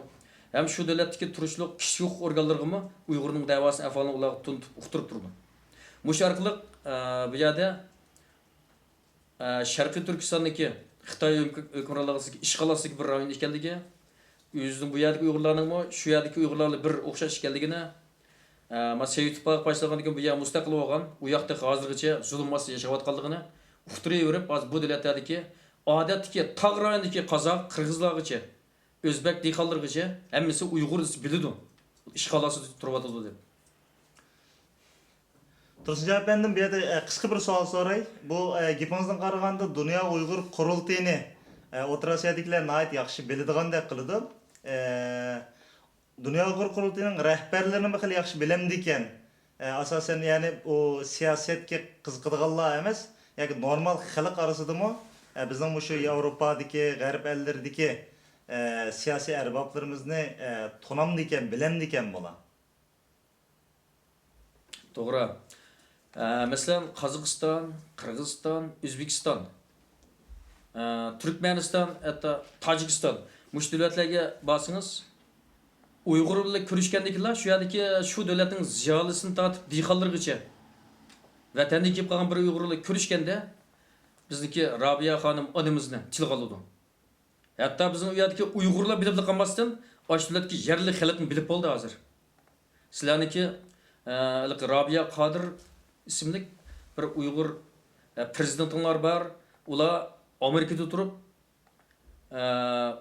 ھەم شۇ دۆلەتتىكى تۇرۇشلۇق كىشىلىك ھوقۇق ئورگانلىرىغىمۇ ئۇيغۇرنىڭ دەۋاسىنىڭ ئەھۋالىنى ئۇلارغا تونۇتۇپ ئۇقتۇرۇپ تۇرىدۇ. مۇشۇ ئارقىلىق، ئە، بۇ يەردە ئە، شەرقىي تۈركىستاندىكى خىتاي ھۆكۈم-، ھۆكۈمرانلىقىدىكى ئىشغال ئاستىدىكى بىر رايون ئىكەنلىكى، ئۆزىنىڭ بۇ يەردىكى ئۇيغۇرلارنىڭمۇ شۇ يەردىكى ئۇيغۇرلار بىلەن بىر ئوخشاش ئىكەنلىكىنى، ئە، ما سوۋېت ئىتتىپاقى پارچىلانغاندىن كېيىن بۇ يەر مۇستەقىل بولغان، ئۇ ياقتا ھازىرغىچە زۇلۇم ئاستىدا ياشاۋاتقانلىقىنى ئۇقتۇرۇۋېرىپ، ھازىر بۇ دۆلەتلەردىكى ئادەتتىكى تاغ رايونىدىكى قازاق، قىرغىزلارغىچە، ئۆزبەك دېھقانلىرىغىچە ھەممىسى ئۇيغۇر دېسە بىلىدۇ، ئىشغال ئاستىدا تۇرۇۋاتىدۇ دەپ. تۇرسۇنجان ئەپەندىم، بۇ يەردە، ئە، قىسقا بىر سوئال سوراي. بۇ، ئە، گېپىڭىزدىن قارىغاندا، دۇنيا ئۇيغۇر قۇرۇلتىيىنى، ئە، ئوتتۇرا ئاسىيادىكىلەر ناھايىتى ياخشى بىلىدىغاندەك قىلىدۇ. ئە، دۇنيا ئۇيغۇر قۇرۇلتىيىنىڭ رەھبەرلىرىمۇ خېلى ياخشى بىلەمدىكەن. ئە، ئاساسەن، يەنى ئۇ سىياسەتكە قىزىقىدىغانلار ئەمەس، ياكى نورمال خەلق ئارىسىدىمۇ، ئە، بىزنىڭ مۇشۇ ياۋروپادىكى، غەرب ئەللىرىدىكى، ئە، سىياسىي ئەربابلىرىمىزنى، ئە، تونامدىكەن، بىلەمدىكەن بۇلار؟ توغرا. ئە، مەسىلەن، قازاقىستان، قىرغىزىستان، ئۆزبېكىستان، ئە، تۈركمەنىستان، ھەتتا تاجىكىستان، مۇشۇ دۆلەتلەرگە بارسىڭىز، ئۇيغۇر بىلەن كۆرۈشكەندىكىلا شۇ يەردىكى شۇ دۆلەتنىڭ زىيالىيسىدىن تارتىپ دېھقانلىرىغىچە، ۋەتەندىن كېلىپ قالغان بىر ئۇيغۇر بىلەن كۆرۈشكەندە، بىزنىڭكى رابىيە خانىم ئانىمىزنى تىلغا ئالىدۇ. ھەتتا بىزنىڭ ئۇ يەردىكى ئۇيغۇرلار بىلىپلا قالماستىن، ئاشۇ دۆلەتتىكى يەرلىك خەلقمۇ بىلىپ بولدى ھازىر. سىلەرنىڭكى، ئە، ھېلىقى رابىيە قادىر ئىسىملىك بىر ئۇيغۇر، ئە، پىرېزىدېنتىڭلار بار. ئۇلار ئامېرىكىدا تۇرۇپ، ئە،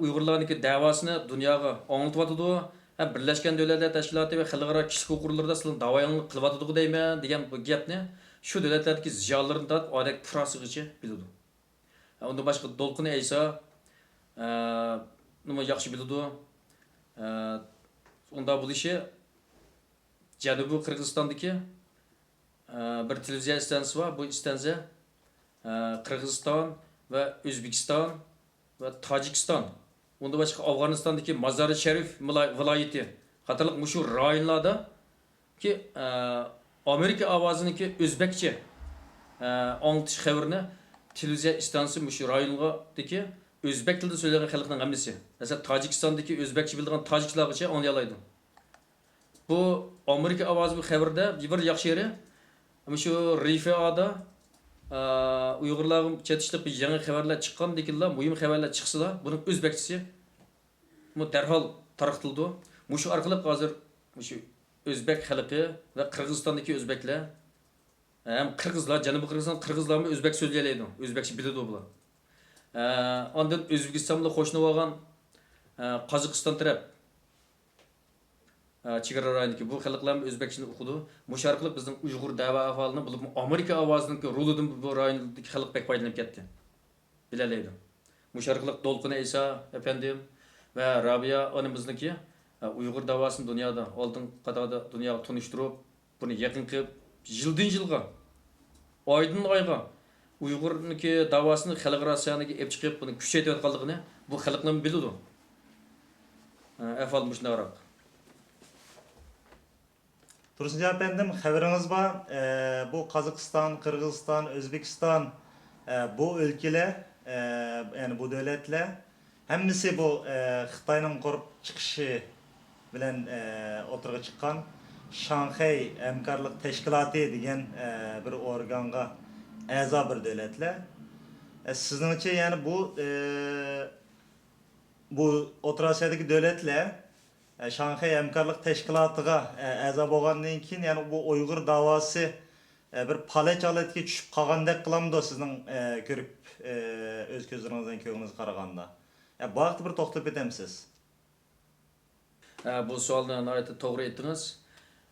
ئۇيغۇرلارنىڭكى دەۋاسىنى دۇنياغا ئاڭلىتىۋاتىدۇ. ھەم بىرلەشكەن دۆلەتلەر تەشكىلاتى ۋە خەلقئارا كىشىلىك ھوقۇق ئورۇنلىرىدا سىلەرنىڭ داۋايىڭلارنى قىلىۋاتىدۇ دەيمەن دېگەن بۇ گەپنى شۇ دۆلەتلەردىكى زىيالىيلىرىدىن تارتىپ ئادەم پۇراسىغىچە بىلىدۇ. ئۇندىن باشقا دولقۇن ئەيسا، ئە، نېمە ياخشى بىلىدۇ. ئە، ئۇنداق بولۇشى جەنۇبىي قىرغىزىستاندىكى، ئە، بىر تېلېۋىزىيە ئىستانسىسى بار. بۇ ئىستانسىيە، ئە، قىرغىزىستان ۋە ئۆزبېكىستان ۋە تاجىكىستان، ئۇندىن باشقا ئافغانىستاندىكى مازارى شەرىف ۋىلاي-، ۋىلايىتى قاتارلىق مۇشۇ رايونلاردىكى، ئە، ئامېرىكا ئاۋازىنىڭكى ئۆزبەكچە، ئە، ئاڭلىتىش خەۋىرىنى تېلېۋىزىيە ئىستانسىسى مۇشۇ رايونغىدىكى ئۆزبەك تىلىدا سۆزلەيدىغان خەلقنىڭ ھەممىسى، مەسىلەن، تاجىكىستاندىكى ئۆزبەكچە بىلىدىغان تاجىكلارغىچە ئاڭلىيالايدۇ. بۇ ئامېرىكا ئاۋازى بۇ خەۋىرىدە بىر ياخشى يېرى، مۇشۇ رىفېئادا، ئا، ئۇيغۇرلارغا چېتىشلىق بىر يېڭى خەۋەرلەر چىققاندىكىنلا، مۇھىم خەۋەرلەر چىقسىلا، بۇنىڭ ئۆزبەكچىسى بۇ دەرھال تارقىتىلىدۇ. مۇشۇ ئارقىلىق ھازىر مۇشۇ ئۆزبەك خەلقى ۋە قىرغىزىستاندىكى ئۆزبەكلەر ھەم قىرغىزلار، جەنۇبىي قىرغىزىستان قىرغىزلارمۇ ئۆزبەك سۆزلىيەلەيدۇ، ئۆزبەكچە بىلىدۇ بۇلار. ئە، ئاندىن ئۆزبېكىستان بىلەن قوشنا بولغان، ئە، قازاقىستان تەرەپ، ئە، چېگرا رايونىدىكى بۇ خەلقلەرمۇ ئۆزبەكچىنى ئوقۇدۇ. مۇشۇ ئارقىلىق بىزنىڭ ئۇيغۇر دەۋا ئەھۋالىنى، بولۇپمۇ ئامېرىكا ئاۋازىنىڭكى رولىدىن بۇ رايوندىكى خەلق بەك پايدىلىنىپ كەتتى. بىلەلەيدۇ. مۇشۇ ئارقىلىق دولقۇن ئەيسا ئەپەندىم ۋە رابىيە ئانىمىزنىڭكى، ئە، ئۇيغۇر داۋاسىنى دۇنيادا ئالدىنقى قاتاردا دۇنياغا تونۇشتۇرۇپ، بۇنى يېقىنقى يىلدىن يىلغا، ئايدىن ئايغا ئۇيغۇرنىڭكى داۋاسىنى خەلقئارا سەھنىگە ئېلىپ چىقىپ، بۇنى كۈچەيتىۋاتقانلىقىنى بۇ خەلقلەرمۇ بىلىدۇ. ئە، ئەھۋال مۇشۇنداقراق. تۇرسۇنجان ئەپەندىم، خەۋىرىڭىز بار، ئە، بۇ قازاقىستان، قىرغىزىستان، ئۆزبېكىستان، ئە، بۇ ئۆلكىلەر، ئە، يەنى بۇ دۆلەتلەر ھەممىسى بۇ، ئە، خىتاينىڭ قۇرۇپ چىقىشى بىلەن، ئە، ئوتتۇرىغا چىققان شاڭخەي ھەمكارلىق تەشكىلاتى دېگەن، ئە، بىر ئورگانغا ئەزا بىر دۆلەتلەر. ئە، سىزنىڭچە، يەنى بۇ، ئە، بۇ ئوتتۇرا ئاسىيادىكى دۆلەتلەر، ئە، شاڭخەي ھەمكارلىق تەشكىلاتىغا، ئە، ئەزا بولغاندىن كېيىن، يەنى بۇ ئۇيغۇر داۋاسى، ئە، بىر پالەچ ھالەتكە چۈشۈپ قالغاندەك قىلامدۇ سىزنىڭ، ئە، كۆرۈپ، ئە، ئۆز كۆزلىرىڭىزدىن كۆڭلىڭىزگە قارىغاندا؟ ئە، بۇ ھەقتە بىر توختىلىپ ئۆتەمسىز؟ ئە، بۇ سوئالنى ناھايىتى توغرا ئېيتتىڭىز.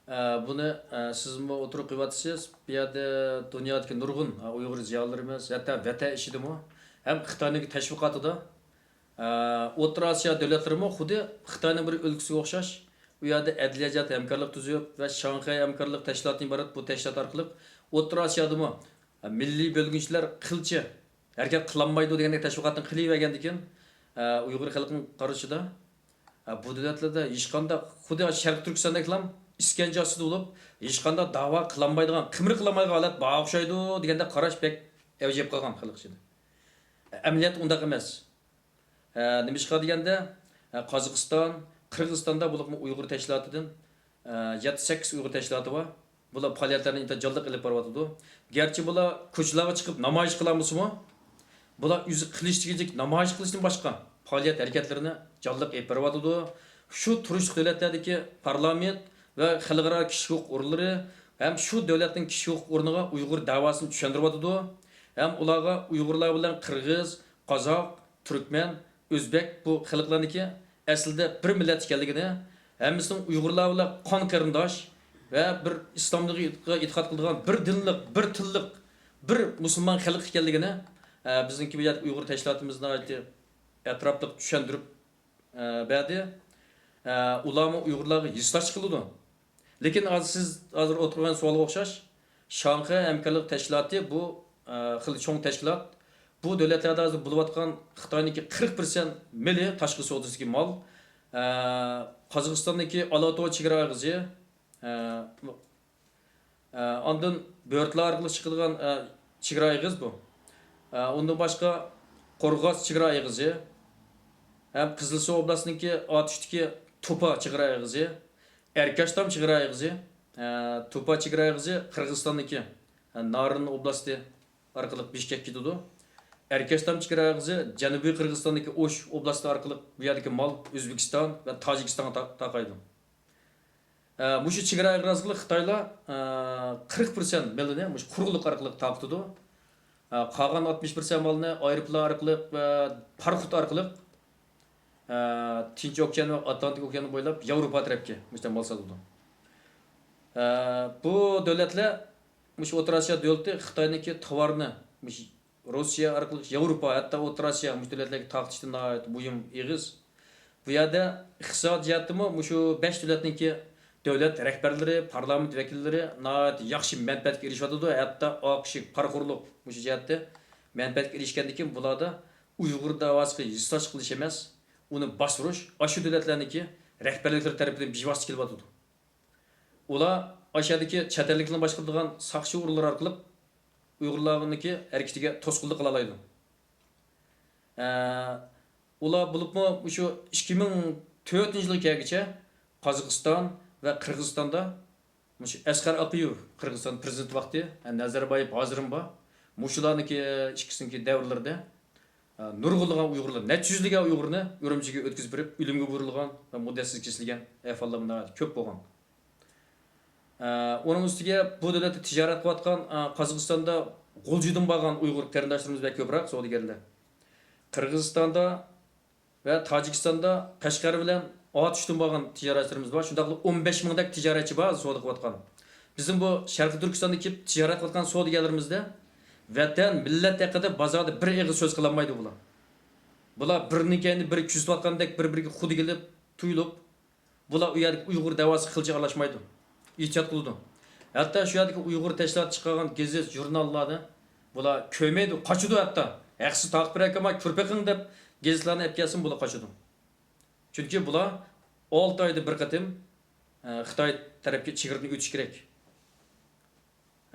ئە، بۇنى، ئە، سىزمۇ ئوتتۇرىغا قويۇۋاتىسىز. بۇ يەردە دۇنيادىكى نۇرغۇن، ئە، ئۇيغۇر زىيالىيلىرىمىز، ھەتتا ۋەتەن ئىچىدىمۇ ھەم خىتاينىڭ تەشۋىقاتىدا، ئە، ئوتتۇرا ئاسىيا دۆلەتلىرىمۇ خۇددى خىتاينىڭ بىر ئۆلكىسىگە ئوخشاش، ئۇ يەردە ئەدلىيە جەھەتتە ھەمكارلىق تۈزۈپ ۋە شاڭخەي ھەمكارلىق تەشكىلاتىدىن ئىبارەت بۇ تەشكىلات ئارقىلىق ئوتتۇرا ئاسىيادىمۇ، ئە، مىللىي بۆلگۈنچىلەر قىلچە ھەرىكەت قىلالمايدۇ دېگەندەك تەشۋىقاتنى قىلىۋەرگەندىكىن، ئە، ئۇيغۇر خەلقىنىڭ قارىشىدا، ئە، بۇ دۆلەتلەردە ھېچقانداق، خۇددى شەرقىي تۈركىستاندەكلا ئىسكەنجە ئاستىدا بولۇپ، ھېچقانداق داۋا قىلالمايدىغان، قىمىر قىلالمايدىغان ھالەت بارغا ئوخشايدۇ دېگەندەك قاراش بەك ئەۋج ئېلىپ قالغان خەلق ئىچىدە. ئەمەلىيەتتە ئۇنداق ئەمەس. ئە، نېمىشقا دېگەندە، ئە، قازاقىستان، قىرغىزىستاندا بولۇپمۇ ئۇيغۇر تەشكىلاتىدىن، ئە، يەتتە سەككىز ئۇيغۇر تەشكىلاتى بار. بۇلار پائالىيەتلەرنى ئىنتايىن جانلىق ئېلىپ بارىۋاتىدۇ. گەرچە بۇلار كوچىلارغا چىقىپ نامايىش قىلالمىسىمۇ، بۇلار ئۆزى قىلىش دېگۈدەك نامايىش قىلىشتىن باشقا پائالىيەت ھەرىكەتلىرىنى جانلىق ئېلىپ بېرىۋاتىدۇ. شۇ تۇرۇشلۇق دۆلەتلەردىكى پارلامېنت ۋە خەلقئارا كىشىلىك ھوقۇق ئورۇنلىرى ھەم شۇ دۆلەتنىڭ كىشىلىك ھوقۇق ئورنىغا ئۇيغۇر دەۋاسىنى چۈشەندۈرۈۋاتىدۇ. ھەم ئۇلارغا ئۇيغۇرلار بىلەن قىرغىز، قازاق، تۈركمەن، ئۆزبەك بۇ خەلقلەرنىڭكى ئەسلىدە بىر مىللەت ئىكەنلىكىنى، ھەممىسىنىڭ ئۇيغۇرلار بىلەن قان قېرىنداش ۋە بىر ئىسلاملىققا ئېتىقاد قىلىدىغان بىر دىنلىق، بىر تىللىق، بىر مۇسۇلمان خەلق ئىكەنلىكىنى، ئە، بىزنىڭكى بۇ يەردىكى ئۇيغۇر تەشكىلاتىمىز ناھايىتى ئەتراپلىق چۈشەندۈرۈپ، ئە، بەردى. ئە، ئۇلارمۇ ئۇيغۇرلارغا ھېسداشلىق قىلىدۇ. لېكىن ھازىر سىز ھازىر ئوتتۇرىغا قويغان سوئالغا ئوخشاش، شاڭخەي ھەمكارلىق تەشكىلاتى بۇ، ئە، خېلى چوڭ تەشكىلات. بۇ دۆلەتلەردە ھازىر بولۇۋاتقان خىتاينىڭكى قىرىق پىرسەنت مېلى، تاشقى سودىسىدىكى مال، ئە، قازاقىستاننىڭكى ئالاتاۋ چېگرا ئېغىزى، ئە، ئە، ئاندىن بۆرتلار ئارقىلىق چىقىدىغان، ئە، چېگرا ئېغىز بۇ. ئە، ئۇندىن باشقا قورغاس چېگرا ئېغىزى ھەم قىزىلسۇ ئوبلاستىنىڭكى ئاتۇشتىكى توپا چېگرا ئېغىزى، ئەركاشتام چېگرا ئېغىزى، ئە، توپا چېگرا ئېغىزى قىرغىزىستاننىڭكى، ئە، نارىن ئوبلاستى ئارقىلىق بىشكەككە كېتىدۇ. ئەركەشتام چېگرا ئېغىزى جەنۇبىي قىرغىزىستاندىكى ئوش ئوبلاستى ئارقىلىق بۇ يەردىكى مال ئۆزبېكىستان ۋە تاجىكىستانغا تا-، تارقايدۇ. ئە، مۇشۇ چېگرا ئېغىزى ئارقىلىق خىتايلار، ئە، قىرىق پىرسەنت مېلىنى مۇشۇ قۇرۇقلۇق ئارقىلىق تارقىتىدۇ. ئە، قالغان ئاتمىش پىرسەنت مالنى ئايروپىلان ئارقىلىق ۋە پاراخوت ئارقىلىق، ئە، تىنچ ئوكيان ۋە ئاتلانتىك ئوكيانى بويلاپ ياۋروپا تەرەپكە مۇشۇنداق مال ساتىدۇ. ئە، بۇ دۆلەتلەر، مۇشۇ ئوتتۇرا ئاسىيا دۆلىتى خىتاينىڭكى تاۋارنى مۇشۇ روسىيە ئارقىلىق ياۋروپا، ھەتتا ئوتتۇرا ئاسىيا مۇشۇ دۆلەتلەرگە تارقىتىشتا ناھايىتى مۇھىم ئېغىز. بۇ يەردە ئىقتىسادىي جەھەتتىمۇ مۇشۇ بەش دۆلەتنىڭكى دۆلەت رەھبەرلىرى، پارلامېنت ۋەكىللىرى ناھايىتى ياخشى مەنپەئەتكە ئېرىشىۋاتىدۇ. ھەتتا ئاقىشى پارىخورلۇق مۇشۇ جەھەتتە مەنپەئەتكە ئېرىشكەندىن كېيىن بۇلاردا ئۇيغۇر دەۋاسىغا ھېسداشلىق قىلىش ئەمەس، ئۇنى باستۇرۇش، ئاشۇ دۆلەتلەرنىڭكى رەھبەرلىكلىرى تەرىپىدىن بىۋاسىتە كېلىۋاتىدۇ. ئۇلار ئاشۇ يەردىكى چەت ئەللىكلەرنى باشقۇرىدىغان ساقچى ئورۇنلىرى ئارقىلىق ئۇيغۇرلارنىڭكى ھەرىكىتىگە توسقۇنلۇق قىلالايدۇ. ئە، ئۇلار بولۇپمۇ مۇشۇ ئىككى مىڭ تۆتىنچى يىلغا كەلگۈچە قازاقىستان ۋە قىرغىزىستاندا مۇشۇ ئەسقەر ئاقىيېۋ، قىرغىزىستان پىرېزىدېنتى ۋاقتى، ھە، نەزەربايېۋ ھازىرمۇ بار. مۇشۇلارنىڭكى ئىككىسىنىڭكى دەۋرلىرىدە، ئە، نۇرغۇنلىغان ئۇيغۇرلار، نەچچە يۈزلىگەن ئۇيغۇرنى ئۈرۈمچىگە ئۆتكۈزۈپ بېرىپ، ئۆلۈمگە بۇيرۇلغان ۋە مۇددەتسىز كېسىلگەن ئەھۋاللار ناھايىتى كۆپ بولغان. ئە، ئۇنىڭ ئۈستىگە بۇ دۆلەتتە تىجارەت قىلىۋاتقان، ئە، قازاقىستاندا غۇلجىدىن بارغان ئۇيغۇر قېرىنداشلىرىمىز بەك كۆپرەك سودىگەرلەر. قىرغىزىستاندا ۋە تاجىكىستاندا قەشقەر بىلەن ئاتۇشتىن بارغان تىجارەتچىلىرىمىز بار. شۇنداقلا ئون بەش مىڭدەك تىجارەتچى بار سودا قىلىۋاتقان. بىزنىڭ بۇ شەرقىي تۈركىستاندا كېلىپ تىجارەت قىلىۋاتقان سودىگەرلىرىمىزدە ۋەتەن، مىللەت ھەققىدە بازاردا بىر ئېغىز سۆز قىلالمايدۇ بۇلار. بۇلار بىرىنىڭ كەينىدىن بىرى كۆزىتىۋاتقاندەك بىر-بىرىگە خۇدىگە ئېلىپ تۇيۇلۇپ، بۇلار ئۇ يەردىكى ئۇيغۇر دەۋاسىغا قىلچە ئارىلاشمايدۇ. ئېھتىيات قىلىدۇ. ھەتتا شۇ يەردىكى ئۇيغۇر تەشكىلاتى چىقارغان گېزىت، ژۇرناللارنى بۇلار كۆرمەيدۇ، قاچىدۇ ھەتتا. ھەقسىز تارقىتىپ بېرەركەنما، كۆرۈپ بېقىڭ دەپ گېزىتلارنى ئەپ كەلسىمۇ بۇلار قاچىدۇ. چۈنكى بۇلار ئالتە ئايدا بىر قېتىم، ئە، خىتاي تەرەپكە چېگرىدىن ئۆتۈش كېرەك.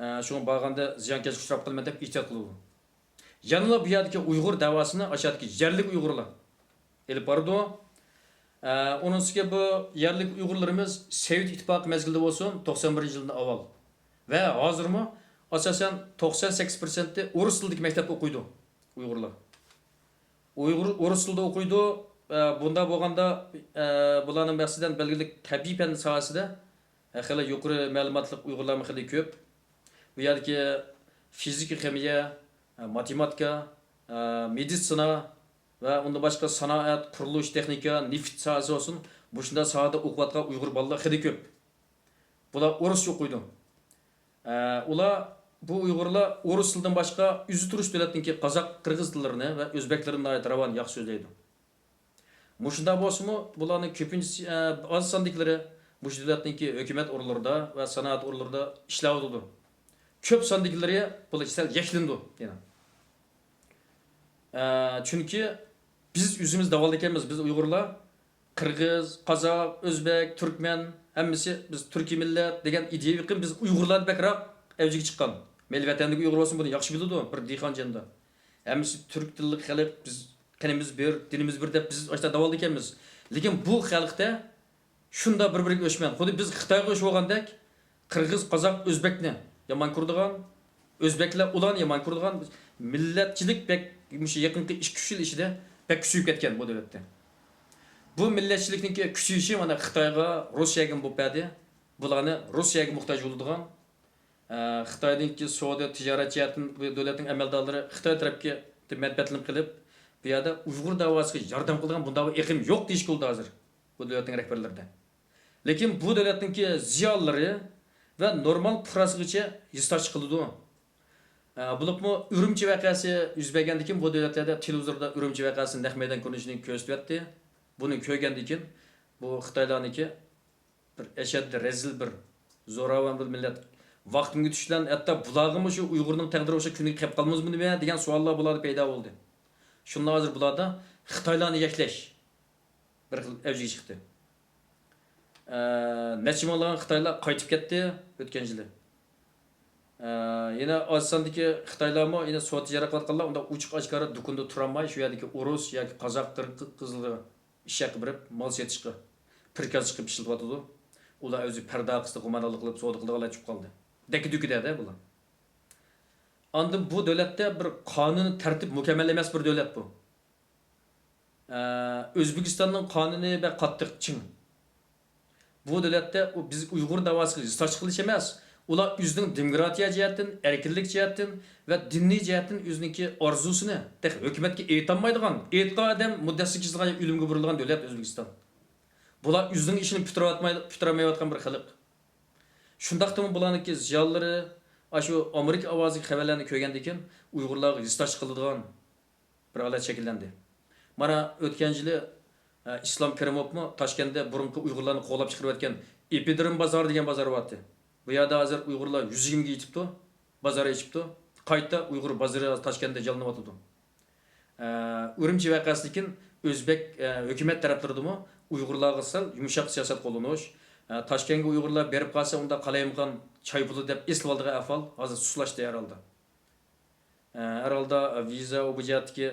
ئە، شۇڭا بارغاندا زىيانكەشلىككە ئۇچراپ قالىمەن دەپ ئېھتىيات قىلىدۇ. يەنىلا بۇ يەردىكى ئۇيغۇر دەۋاسىنى ئاشۇ يەردىكى يەرلىك ئۇيغۇرلار ئېلىپ بارىدۇ. ئە، ئۇنىڭ ئۈستىگە بۇ يەرلىك ئۇيغۇرلىرىمىز سوۋېت ئىتتىپاقى مەزگىلىدە بولسۇن، توقسان بىرىنچى يىلدىن ئاۋۋال ۋە ھازىرمۇ ئاساسەن توقسان سەككىز پىرسەنتى ئورۇس تىلىدىكى مەكتەپتە ئوقۇيدۇ ئۇيغۇرلار. ئۇيغۇر ئورۇس تىلىدا ئوقۇيدۇ. ئە، بۇنداق بولغاندا، ئە، بۇلارنىڭ مەسىلەن بەلگىلىك تەبىئىي پەن ساھەسىدە، ئە، خېلى يۇقىرى مەلۇماتلىق ئۇيغۇرلارمۇ خېلى كۆپ. بۇ يەردىكى فىزىكا، خىمىيە، ئە، ماتېماتىكا، ئە، مېدىتسىنا ۋە ئۇندىن باشقا سانائەت، قۇرۇلۇش، تېخنىكا، نېفىت ساھەسى بولسۇن، مۇشۇنداق ساھەدە ئوقۇۋاتقان ئۇيغۇر بالىلار خېلى كۆپ. بۇلار ئورۇسچە ئوقۇيدۇ. ئە، ئۇلار، بۇ ئۇيغۇرلار ئورۇس تىلىدىن باشقا ئۆزى تۇرۇش دۆلەتنىڭكى قازاق، قىرغىز تىللىرىنى ۋە ئۆزبەكلىرىنى ناھايىتى راۋان، ياخشى سۆزلەيدۇ. مۇشۇنداق بولسىمۇ، بۇلارنىڭ كۆپىنچىسى، ئە، ئاز ساندىكىلىرى مۇشۇ دۆلەتنىڭكى ھۆكۈمەت ئورۇنلىرىدا ۋە سانائەت ئورۇنلىرىدا ئىشلەۋاتىدۇ. كۆپ ساندىكىلىرى بۇلار سەل يەكلىنىدۇ يەنە. ئە، چۈنكى بىز ئۆزىمىز دەۋالىدىكەنمىز، بىز ئۇيغۇرلار، قىرغىز، قازاق، ئۆزبەك، تۈركمەن، ھەممىسى بىز تۈركىي مىللەت دېگەن ئىدىيەۋى ئېقىم بىز ئۇيغۇرلاردا بەكرەك ئەۋجىگە چىققان. مەيلى ۋەتەندىكى ئۇيغۇر بولسۇن، بۇنى ياخشى بىلىدۇ، بىر دېھقان جېنىدا. ھەممىسى تۈرك تىللىق خەلق، بىز قېنىمىز بىر، دىنىمىز بىر دەپ بىز ئاشۇنداق دەۋالىدىكەنمىز. لېكىن بۇ خەلقتە شۇنداق بىر-بىرىگە ئۆچمەن. خۇددى بىز خىتايغا ئۆچۈپ بولغاندەك، قىرغىز، قازاق، ئۆزبەكنى يامان كۆرىدىغان، ئۆزبەكلەر ئۇلارنى يامان كۆرىدىغان، مىللەتچىلىك بەك مۇشۇ يېقىنقى ئىككى-ئۈچ يىل ئىچىدە بەك كۈچىيىپ كەتكەن بۇ دۆلەتتە. بۇ مىللەتچىلىكنىڭكى كۈچىيىشى مانا خىتايغا، روسىيەگە بولۇپ بەردى. بۇلارنى روسىيەگە موھتاج بولىدىغان، ئە، خىتاينىڭكى سودا، تىجارەت جەھەتتىن بۇ دۆلەتنىڭ ئەمەلدارلىرى خىتاي تەرەپكە مەنپەئەتلىنىپ قېلىپ، بۇ يەردە ئۇيغۇر دەۋاسىغا ياردەم قىلىدىغان بۇنداق بىر ئېقىم يوق دېيىشكە بولىدۇ ھازىر بۇ دۆلەتنىڭ رەھبەرلىرىدە. لېكىن بۇ دۆلەتنىڭكى زىيالىيلىرى ۋە نورمال پۇقراسىغىچە ھېسداشلىق قىلىدۇ. ئە، بولۇپمۇ ئۈرۈمچى ۋەقەسى يۈز بەرگەندىن كېيىن بۇ دۆلەتلەردە تېلېۋىزوردا ئۈرۈمچى ۋەقەسىنىڭ نەق مەيدان كۆرۈنۈشىنى كۆرسىتىۋەتتى. بۇنى كۆرگەندىن كېيىن بۇ خىتايلارنىڭكى بىر ئەشەددىي رەزىل، بىر زوراۋان بىر مىللەت. ۋاقىتنىڭ ئۆتۈشى بىلەن ھەتتا بۇلارغىمۇ شۇ ئۇيغۇرنىڭ تەقدىرىگە ئوخشاش كۈنگە قېلىپ قالمىزمۇ نېمە دېگەن سوئاللار بۇلاردا پەيدا بولدى. شۇنداق ھازىر بۇلاردا خىتايلارنى يەكلەش بىر خىل ئەۋجىگە چىقتى. ئە، نەچچە مىڭلىغان خىتايلار قايتىپ كەتتى ئۆتكەن يىلى. ئە، يەنە ئاز ساندىكى خىتايلارمۇ يەنە سودا تىجارەت قىلىۋاتقانلار ئۇنداق ئوچۇق ئاشكارا دۇكىنىدا تۇرالماي، شۇ يەردىكى ئورۇس ياكى قازاق، قىر-، قىزىلغا ئىش ھەققى بېرىپ، مال سېتىشقا پىركاز چىقىپ ئىشلىتىۋاتىدۇ. ئۇلار ئۆزى پەردە ئارقىسىدا قۇمارھانلىق قىلىپ سودا قىلىدىغانلار چۈشۈپ قالدى. دەككە-دۈككىدە بۇلار. ئاندىن بۇ دۆلەتتە بىر قانۇن تەرتىپ مۇكەممەل ئەمەس بىر دۆلەت بۇ. ئە، ئۆزبېكىستاننىڭ قانۇنى بەك قاتتىق، چىڭ. بۇ دۆلەتتە ئۇ، بىز ئۇيغۇر داۋاسىغا ھېسداشلىق قىلىش ئەمەس، ئۇلار ئۆزىنىڭ دېموكراتىيە جەھەتتىن، ئەركىنلىك جەھەتتىن ۋە دىنىي جەھەتتىن ئۆزىنىڭكى ئارزۇسىنى تېخى ھۆكۈمەتكە ئېيتالمايدىغان، ئېيتقان ئادەم مۇددەتسىز كېسىلىدىغان، ئۆلۈمگە بۇرۇلىدىغان دۆلەت ئۆزبېكىستان. بۇلار ئۆزىنىڭ ئىشىنى پۈتتۈرۈۋاتماي-، پۈتتۈرەلمەيۋاتقان بىر خەلق. شۇنداقتىمۇ بۇلارنىڭكى زىيالىيلىرى، ئاشۇ ئامېرىكا ئاۋازىدىكى خەۋەرلەرنى كۆرگەندىن كېيىن ئۇيغۇرلارغا ھېسداشلىق قىلىدىغان بىر ھالەت شەكىللەندى. مانا ئۆتكەن يىلى، ئە، ئىسلام كېرىموۋمۇ تاشكەنتتە بۇرۇنقى ئۇيغۇرلارنى قوغلاپ چىقىرىۋەتكەن ئېپىدرىم بازارى دېگەن بازار بارتى. بۇ يەردە ھازىر ئۇيغۇرلار يۈز يىگىرمىگە يېتىپتۇ، بازار ئېچىپتۇ. قايتا ئۇيغۇر بازىرى ھازىر تاشكەنتتە جانلىنىۋاتىدۇ. ئە، ئۈرۈمچى ۋەقەسىدىن كېيىن ئۆزبەك، ئە، ھۆكۈمەت تەرەپلىرىدىمۇ ئۇيغۇرلارغا سەل يۇمشاق سىياسەت قوللىنىش، ئە، تاشكەنتكە ئۇيغۇرلار بېرىپ قالسا ئۇندا قالايمىقان چاي پۇلى دەپ ئېسىۋالىدىغان ئەھۋال ھازىر سۇسلاشتى ھەر ھالدا. ئە، ھەر ھالدا ۋىزا، ئۇ بۇ جەھەتتىكى،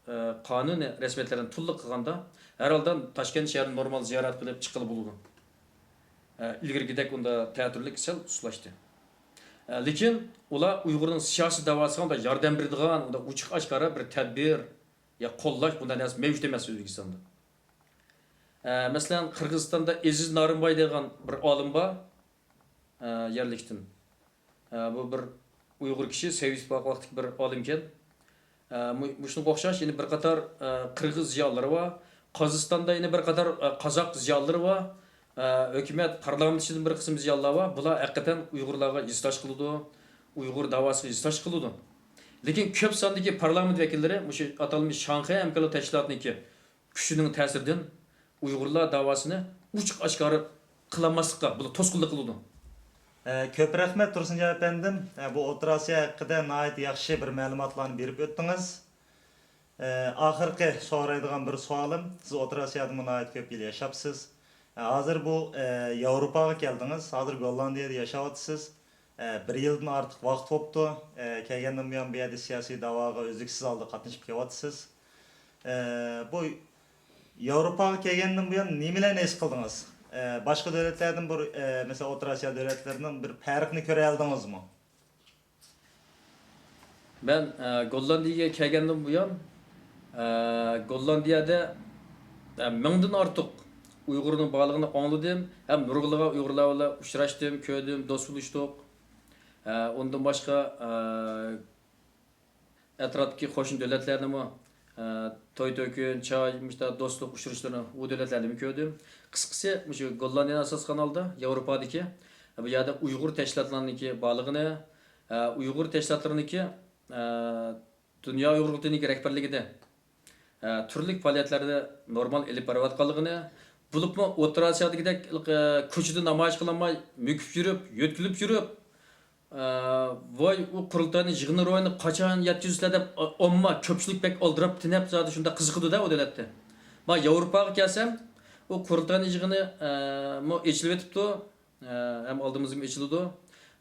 ئە، قانۇنىي رەسمىيەتلەرنى تولۇق قىلغاندا، ھەر ھالدا تاشكەنت شەھىرىنى نورمال زىيارەت قىلىپ چىققىلى بولىدۇ. ئە، ئىلگىرىكىدەك ئۇنداق تەتۈرلۈك سەل سۇسلاشتى. ئە، لېكىن ئۇلار ئۇيغۇرنىڭ سىياسىي داۋاسىغا ئۇنداق ياردەم بېرىدىغان، ئۇنداق ئوچۇق ئاشكارا بىر تەدبىر يا قوللاش، بۇنداق نەرسە مەۋجۇت ئەمەس ئۆزبېكىستاندا. ئە، مەسىلەن، قىرغىزىستاندا ئېزىز نارىنباي دېگەن بىر ئالىم بار. ئە، يەرلىكتىن. ئە، بۇ بىر ئۇيغۇر كىشى، سوۋېت ئىتتىپاقى ۋاقتىدىكى بىر ئالىمكەن. ئە، مۇ-، مۇشۇنىڭغا ئوخشاش يەنە بىر قاتار، ئە، قىرغىز زىيالىيلىرى بار. قازاقىستاندا يەنە بىر قاتار، ئە، قازاق زىيالىيلىرى بار. ئە، ھۆكۈمەت، پارلامېنت ئىچىدىن بىر قىسىم زىيالىيلار بار. بۇلار ھەقىقەتەن ئۇيغۇرلارغا ھېسداش قىلىدۇ، ئۇيغۇر داۋاسىغا ھېسداش قىلىدۇ. لېكىن كۆپ ساندىكى پارلامېنت ۋەكىللىرى مۇشۇ ئاتالمىش شاڭخەي ھەمكارلىق تەشكىلاتىنىڭكى كۈچىنىڭ تەسىرىدىن ئۇيغۇرلار داۋاسىنى ئوچۇق ئاشكارا قىلالماسلىققا، بۇلار توسقۇنلۇق قىلىدۇ. ئە، كۆپ رەھمەت، تۇرسۇنجان ئەپەندىم. ئە، بۇ ئوتتۇرا ئاسىيا ھەققىدە ناھايىتى ياخشى بىر مەلۇماتلارنى بېرىپ ئۆتتىڭىز. ئە، ئاخىرقى سورايدىغان بىر سوئالىم، سىز ئوتتۇرا ئاسىيادىمۇ ناھايىتى كۆپ يىل ياشاپسىز. ئە، ھازىر بۇ، ئە، ياۋروپاغا كەلدىڭىز، ھازىر گوللاندىيەدە ياشاۋاتىسىز. ئە، بىر يىلدىن ئارتۇق ۋاقىت بوپتۇ. ئە، كەلگەندىن بۇيان بۇ يەردە سىياسىي داۋاغا ئۈزلۈكسىز ھالدا قاتنىشىپ كېلىۋاتىسىز. ئە، بۇ ياۋروپاغا كەلگەندىن بۇيان نېمىلەرنى ھېس قىلدىڭىز؟ ئە، باشقا دۆلەتلەردىن بىر، ئە، مەسىلەن، ئوتتۇرا ئاسىيا دۆلەتلىرىنىڭ بىر پەرقىنى كۆرەلىدىڭىزمۇ؟ مەن، ئە، گوللاندىيەگە كەلگەندىن بۇيان، ئە، گوللاندىيەدە، ئە، مىڭدىن ئارتۇق ئۇيغۇرنىڭ بارلىقىنى ئاڭلىدىم ھەم نۇرغۇنلىغان ئۇيغۇرلار بىلەن ئۇچراشتىم، كۆردۈم، دوست بولۇشتۇق. ئە، ئۇندىن باشقا، ئە، ئەتراپتىكى قوشنا دۆلەتلەرنىمۇ، ئە، توي-تۆكۈن، چاي، مۇشۇنداق دوستلۇق ئۇچرىشىشلىرىنى ئۇ دۆلەتلەردىمۇ كۆردۈم. قىسقىسى، مۇشۇ گوللاندىيەنى ئاساس قىلغان ھالدا ياۋروپادىكى، بۇ يەردە ئۇيغۇر تەشكىلاتلىرىنىڭكى بارلىقىنى، ئە، ئۇيغۇر تەشكىلاتلىرىنىڭكى، ئە، دۇنيا ئۇيغۇر قۇرۇلتىيىنىڭكى رەھبەرلىكىدە، ئە، تۈرلۈك پائالىيەتلەرنى نورمال ئېلىپ بېرىۋاتقانلىقىنى، بولۇپمۇ ئوتتۇرا ئاسىيادىكىدەك، ئە، كوچىدا نامايىش قىلالماي، مۆكۈپ يۈرۈپ، يۆتكىلىپ يۈرۈپ، ئە، ۋاي، ئۇ قۇرۇلتاينىڭ يىغىن روھىنى قاچان يەتكۈزىسىلەر دەپ، ئا-، ئامما، كۆپچىلىك بەك ئالدىراپ، تېنەپ زادى شۇنداق قىزىقىدۇ-دە ئۇ دۆلەتتە. مانا ياۋروپاغا كەلسەم، ئۇ قۇرۇلتاينىڭ يىغىنى، ئە، مۇ ئېچىلىۋېتىپتۇ، ئە، ھەم ئالدىمىزدىمۇ ئېچىلىدۇ.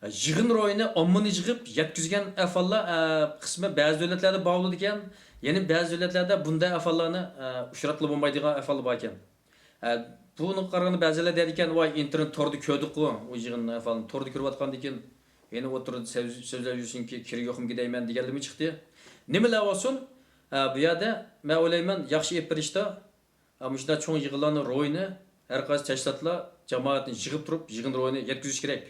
ئە، يىغىن روھىنى ئاممىنى يىغىپ يەتكۈزگەن ئەھۋاللار، ئە، قىسمەن بەزى دۆلەتلەردە بار بولىدىكەن، يەنە بەزى دۆلەتلەردە بۇنداق ئەھۋاللارنى، ئە، ئۇچراتقىلى بولمايدىغان ئەھۋاللار باركەن. ئە، بۇنىڭغا قارىغاندا بەزىلەر دەيدىكەن، ۋاي، ئىنتېرنېت توردا كۆردۇققۇ، ئۇ يىغىن ئەھۋالىنى توردا كۆرۈۋاتقاندىكىن، يەنە ئوتتۇرىدا سۆز-، سۆزلەپ يۈرسۇنكى، كېرىكى يوقمىكى دەيمەن دېگەنلىرىمۇ چىقتى. نېمىلا بولسۇن، ئە، بۇ يەردە مەن ئويلايمەن، ياخشى ئېلىپ بېرىشتا، ئە، مۇشۇنداق چوڭ يىغىنلارنىڭ روھىنى ھەر قايسى تەشكىلاتلار جامائەتنى يىغىپ تۇرۇپ يىغىن روھىنى يەتكۈزۈشى كېرەك.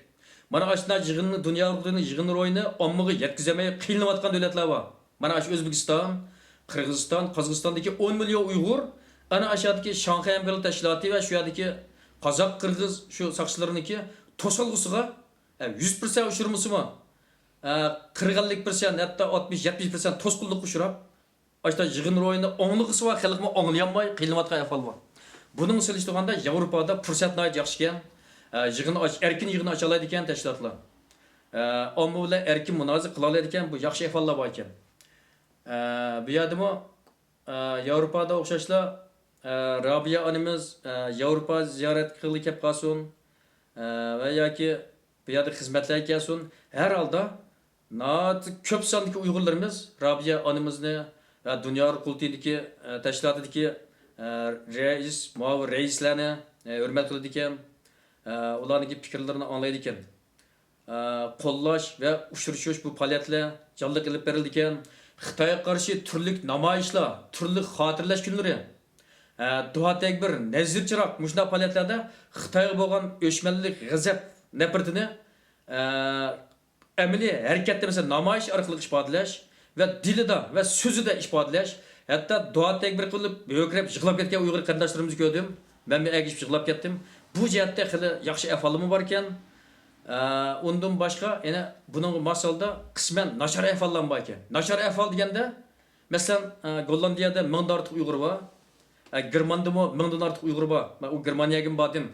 مانا ئاشۇنداق يىغىننى، دۇنيا ئۇرۇقىنىڭ يىغىن روھىنى ئاممىغا يەتكۈزەلمەي قىينىلىۋاتقان دۆلەتلەر بار. مانا ئاشۇ ئۆزبېكىستان، قىرغىزىستان، قازاقىستاندىكى ئون مىليون ئۇيغۇر ئەنە ئاشۇ يەردىكى شاڭخەي ھەمكارلىق تەشكىلاتى ۋە شۇ يەردىكى قازاق، قىرغىز شۇ ساقچىلىرىنىڭكى توسالغۇسىغا، ئە، يۈز پىرسەنت ئۇچرىمىسىمۇ، ئە، قىرىق ئەللىك پىرسەنت، ھەتتا ئاتمىش يەتمىش پىرسەنت توسقۇنلۇققا ئۇچراپ، ئاشۇنداق يىغىن روھىنى ئاڭلىغۇسى بار خەلقمۇ ئاڭلىيالماي قىينىلىۋاتقان ئەھۋال بار. بۇنىڭغا سېلىشتۇرغاندا ياۋروپادا پۇرسەت ناھايىتى ياخشىكەن. ئە، يىغىن ئاچ-، ئەركىن يىغىن ئاچالايدىكەن تەشكىلاتلار. ئە، ئامما بىلەن ئەركىن مۇنازىرە قىلالايدىكەن، بۇ ياخشى ئەھۋاللار باركەن. ئە، بۇ يەردىمۇ، ئە، ياۋروپادا ئوخشاشلا، ئە، رابىيە ئانىمىز، ئە، ياۋروپا زىيارەت قىلغىلى كەپ قالسۇن، ئە، ۋە ياكى بۇ يەردە خىزمەتلەرگە كەلسۇن. ھەر ھالدا ناھايىتى كۆپ ساندىكى ئۇيغۇرلىرىمىز رابىيە ئانىمىزنى ۋە دۇنيا قۇرۇلتىيىدىكى، ئە، تەشكىلاتىدىكى، ئە، رەئىس، مۇئاۋىن رەئىسلەرنى، ئە، ھۆرمەت قىلىدىكەن، ئە، ئۇلارنىڭكى پىكىرلىرىنى ئاڭلايدىكەن. ئە، قوللاش ۋە ئۇچرىشىش بۇ پائالىيەتلەر جانلىق ئېلىپ بېرىلىدىكەن. خىتايغا قارشى تۈرلۈك نامايىشلار، تۈرلۈك خاتىرىلەش كۈنلىرى، ئە، دۇئا تەكبىر، نەزىر چىراغ، مۇشۇنداق پائالىيەتلەردە خىتايغا بولغان ئۆچمەنلىك، غەزەپ، نەپرىتىنى، ئە، ئەمەلىي ھەرىكەتتە، مەسىلەن، نامايىش ئارقىلىق ئىپادىلەش ۋە دىلىدا ۋە سۆزىدە ئىپادىلەش، ھەتتا دۇئا تەكبىر قىلىپ، ھۆركىرەپ يىغلاپ كەتكەن ئۇيغۇر قېرىنداشلىرىمىزنى كۆردۈم. مەنمۇ ئەگىشىپ يىغلاپ كەتتىم. بۇ جەھەتتە خېلى ياخشى ئەھۋاللىرىمۇ باركەن. ئە، ئۇندىن باشقا يەنە بۇنىڭغا ماس ھالدا قىسمەن ناچار ئەھۋاللارمۇ باركەن. ناچار ئەھۋال دېگەندە، مەسىلەن، ئە، گوللاندىيەدە مىڭدىن ئارتۇق ئۇيغۇر بار. ئە، گېرماندىمۇ مىڭدىن ئارتۇق ئۇيغۇر بار. مەن ئۇ گېرمانىيەگىمۇ باردىم.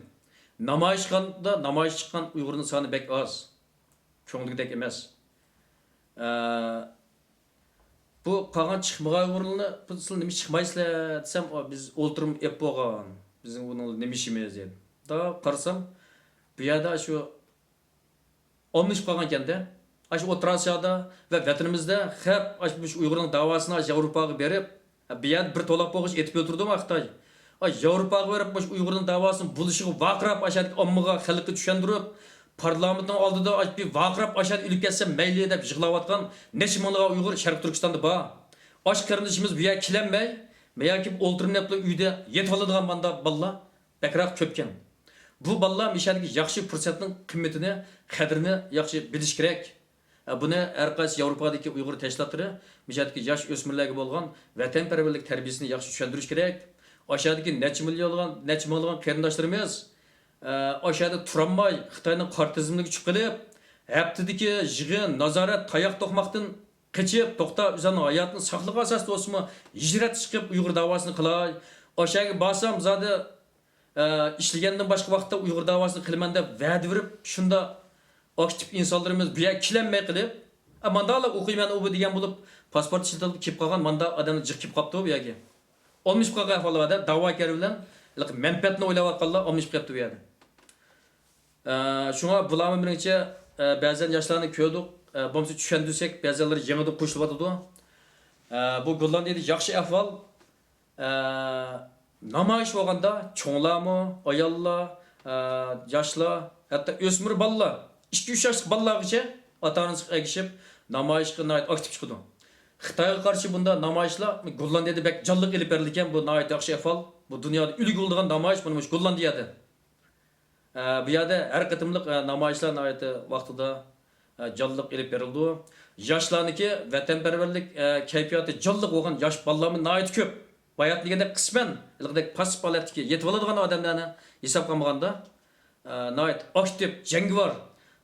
نامايىشخانىدا نامايىش چىققان ئۇيغۇرنىڭ سانى بەك ئاز. كۆڭۈلدىكىدەك ئەمەس. ئە، بۇ قالغان چىقمىغان ئۇيغۇرلارنى، بۇ سىلەر نېمە چىقمايسىلەر دېسەم، ئۇ، بىز ئولتۇرما ئېپ بولغان. بىزنىڭ ئۇنىڭ نېمە ئىشىمىز دېدى. دا قارىسام، بۇ يەردە شۇ ئالمىشىپ قالغانكەن-دە. ئاشۇ ئوتتۇرا ئاسىيادا ۋە ۋەتىنىمىزدە خەپ، ئاشۇ، مۇشۇ ئۇيغۇرنىڭ داۋاسىنى ئاشۇ ياۋروپاغا بېرىپ، بۇ يەردە بىر تولاق بولغۇچە ئېتىپ ئۆلتۈردىمۇ خىتاي. ئاشۇ ياۋروپاغا بېرىپ، مۇشۇ ئۇيغۇرنىڭ داۋاسىنىڭ بولۇشىغا ۋارقىراپ، ئاشۇ يەردىكى ئاممىغا، خەلققە چۈشەندۈرۈپ، پارلامېنتنىڭ ئالدىدا ئاشۇ بىر ۋارقىراپ، ئاشۇ يەردە ئۆلۈپ كەتسەم مەيلى دەپ يىغلاۋاتقان نەچچە مىڭلىغان ئۇيغۇر شەرقىي تۈركىستاندا بار. ئاشۇ قېرىندىشىمىز بۇ يەرگە كېلەلمەي، مەيەرگە كېلىپ ئولتۇرۇپ نەپلا ئۆيدە يېتىۋالىدىغان مانداق بالىلار بەكرەك كۆپكەن. بۇ بالىلار مۇشۇ يەردىكى ياخشى پۇرسەتنىڭ قىممىتىنى، قەدرىنى ياخشى بىلىشى كېرەك. ئە، بۇنى ھەر قايسى ياۋروپادىكى ئۇيغۇر تەشكىلاتلىرى مۇشۇ يەردىكى ياش ئۆسمۈرلەرگە بولغان ۋەتەنپەرۋەرلىك تەربىيەسىنى ياخشى چۈشەندۈرۈشى كېرەك. ئاشۇ يەردىكى نەچچە مىليونلىغان، نەچچە مىڭلىغان قېرىنداشلىرىمىز، ئە، ئاشۇ يەردە تۇرالماي، خىتاينىڭ قارا تىزىملىكىگە چۈشۈپ قېلىپ، ھەپتىدىكى يىغىن، نازارەت، تاياق توقماقتىن قېچىپ، توختاپ، ئۆزىنىڭ ھاياتىنى ساقلىغان ئاساستا بولسىمۇ، ھىجرەتكە چىقىپ، ئۇيغۇر داۋاسىنى قىلاي. ئاشۇ يەرگە بارسام، زادى، ئە، ئىشلىگەندىن باشقا ۋاقىتتا ئۇيغۇر داۋاسىنى قىلىمەن دەپ ۋەدە بېرىپ، شۇنداق ئاكتىپ ئىنسانلىرىمىز بۇ يەرگە كېلەلمەي قېلىپ، ئە، مانداقلا ئوقۇيمەن ئۇ بۇ دېگەن بولۇپ، پاسپورت ئىشلىتىپ كېلىپ قالغان مانداق ئادەملەر جىق كېلىپ قاپتۇ بۇ يەرگە. ئالمىشىپ قالغان ئەھۋاللار بار-دە، داۋاكار بىلەن ھېلىقى مەنپەئەتنى ئويلاۋاتقانلار ئالمىشىپ قېلىپتۇ بۇ يەردە. ئە، شۇڭا بۇلارمۇ مېنىڭچە، ئە، بەزەن ياشلارنى كۆردۇق، ئە، بولمىسا چۈشەندۈرسەك، بەزەنلىرى يېڭىدىن قوشۇلۇۋاتىدۇ. ئە، بۇ گوللاندىيەدە ياخشى ئەھۋال، ئە، نامايىش بولغاندا چوڭلارمۇ، ئاياللار، ئە، ياشلار، ھەتتا ئۆسمۈر بالىلار، ئىككى، ئۈچ ياشلىق بالىلارغىچە ئاتا-ئانىسىغا ئەگىشىپ نامايىشقا ناھايىتى ئاكتىپ چىقىدۇ. خىتايغا قارشى بۇنداق نامايىشلار گوللاندىيەدە بەك جانلىق ئېلىپ بېرىلىدىكەن، بۇ ناھايىتى ياخشى ئەھۋال. بۇ دۇنيادا ئۈلگە بولىدىغان نامايىش مانا مۇشۇ گوللاندىيەدە. ئە، بۇ يەردە ھەر قېتىملىق، ئە، نامايىشلار ناھايىتى ۋاقتىدا، ئە، جانلىق ئېلىپ بېرىلىدۇ. ياشلارنىڭكى ۋەتەنپەرۋەرلىك، ئە، كەيپىياتى جانلىق بولغان ياش بالىلارمۇ ناھايىتى كۆپ. باياتىن دېگەندەك قىسمەن ھېلىقىدەك پاسسىپ ھالەتتىكى يېتىۋالىدىغان ئادەملەرنى ھېسابقا ئالمىغاندا، ئە، ناھايىتى ئاكتىپ، جەڭگىۋار،